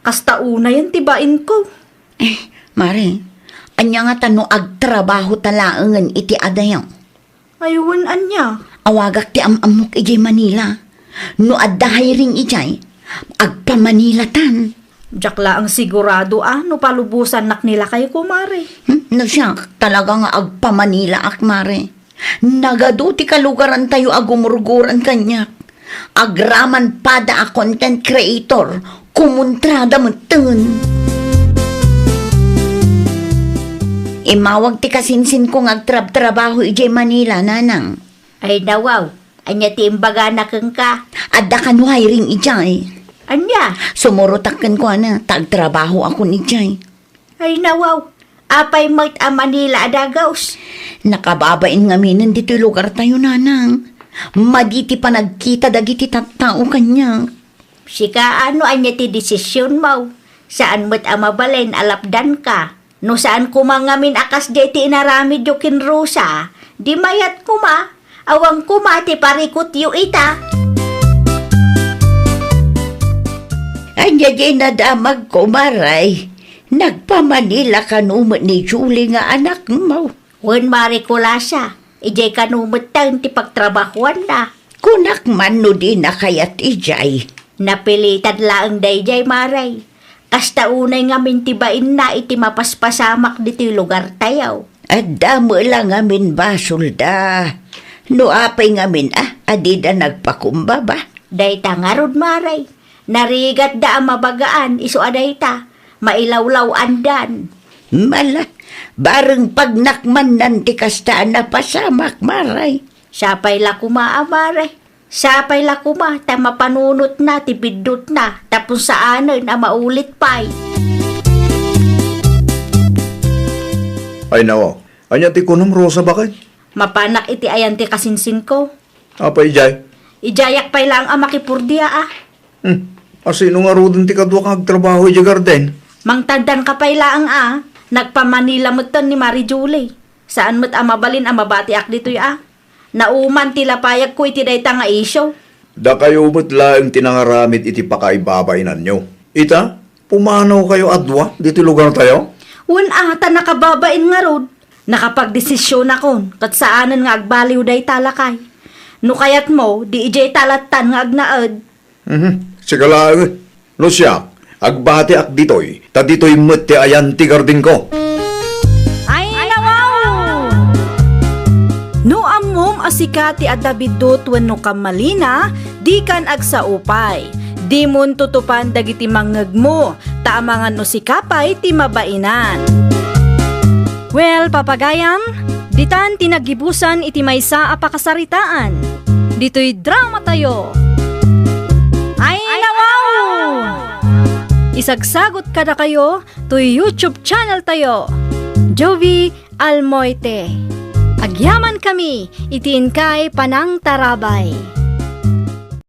Kasta unayen ti bainko. Eh, Mare, ania ngata no agtrabaho ta laengen iti adayo? Ay, wen ania? Awagak ti am-ammok idiay Manila. No adda hiring idiay, agpamanilatan. Diak laeng sigurado a no palubosannak ni lakayko, Mare. Hmm? No siak, talaga nga agpamanilaak, Mare. Nagadu ti kalugarantayo a gumurguran kaniak. Agraman pada a content creator, kumontrada metten. Immawag ti kasinsinko nga agtrabtrabaho idiay Manila, nanang. Ay, nawaw, ania ti imbagana kenka? Adda kano hiring idiay. Ania? Sumurotak kenkuana, ta agtrabahoakon idiay. Ay, nawaw, apay met a Manila a dagus? Nakababain ngaminen ditoy lugartayo, nanang. Madi ti panagkita dagiti tattao kaniak. Sika, no ania ti desisionmo? Saan met a mabalin a lapdanka. No saan koma ngamin a kasdiay ti inaramidyo ken Rosa, di mayat koma, awan koma ti parikutyo ita. Ania diay nadamagko, Maray? Nagpamanila kano met ni Julie nga anakmo? Wen, Mari Kulasa, idiay kano metten ti pagtrabahoanna. Kunak man no dina kayat idiay. Napilitan laeng daydiay, Maray. Kasta unay ngamin ti bainna iti mapaspasamak ditoy lugartayo. Adda met la ngamin basolda. No apay ngamin a, a dida nagpakumbaba. Dayta ngarud, Mare. Narigatda a mabagaan isu a dayta. Mailawlaw-andan. Mala, bareng pagnakmannan ti kasta a napasamak, Mare. Sapay la koma a, Mare. Sapay la koma ta mapanunotna ti biddutna tapno saanen a maulit pay. Ay, nawa. Ania ti kunam, Rosa, baket? Mapanak iti ayan ti kasinsinko. Apay idiay? Idiayak pay laeng a makipurdia, a. Hmm. Asino ngaruden ti kaduak nga agtrabaho idiay garden? Mangtaddanka pay laeng, a. Nagpa-Manila metten ni Mari Julie. Saan met a mabalin a mabatiak ditoy, a. Nauman ti lapayagko iti dayta nga isyu. Dakayo met laeng ti nangaramid iti pakaibabainanyo. Ita, pumanawkayo a dua ditoy lugartayo? Wen a, ta nakababain ngarud. Nakapagdesisionakon ket saanen nga agbaliw dayta, lakay. No kayatmo, di idiay talattan nga agnaed. Mhm. Sika laeng. No siak, agbatiak ditoy, ta ditoy met ti ayan ti gardenko. Ay, nawaw! No ammom a sika ti adda biddut wenno kammalina, dikan agsao pay. Dimon tutupan dagiti mangngegmo, ta amangan no sika pay ti mabainan. Well, papagayam, ditan ti naggibusan iti maysa a pakasaritaan. Ditoy dramatayo. Ay, nawaw! Isagsagot kadakayo toy YouTube channel tayo, Jovi Almoite. Agyaman kami iti inkay panangtarabay.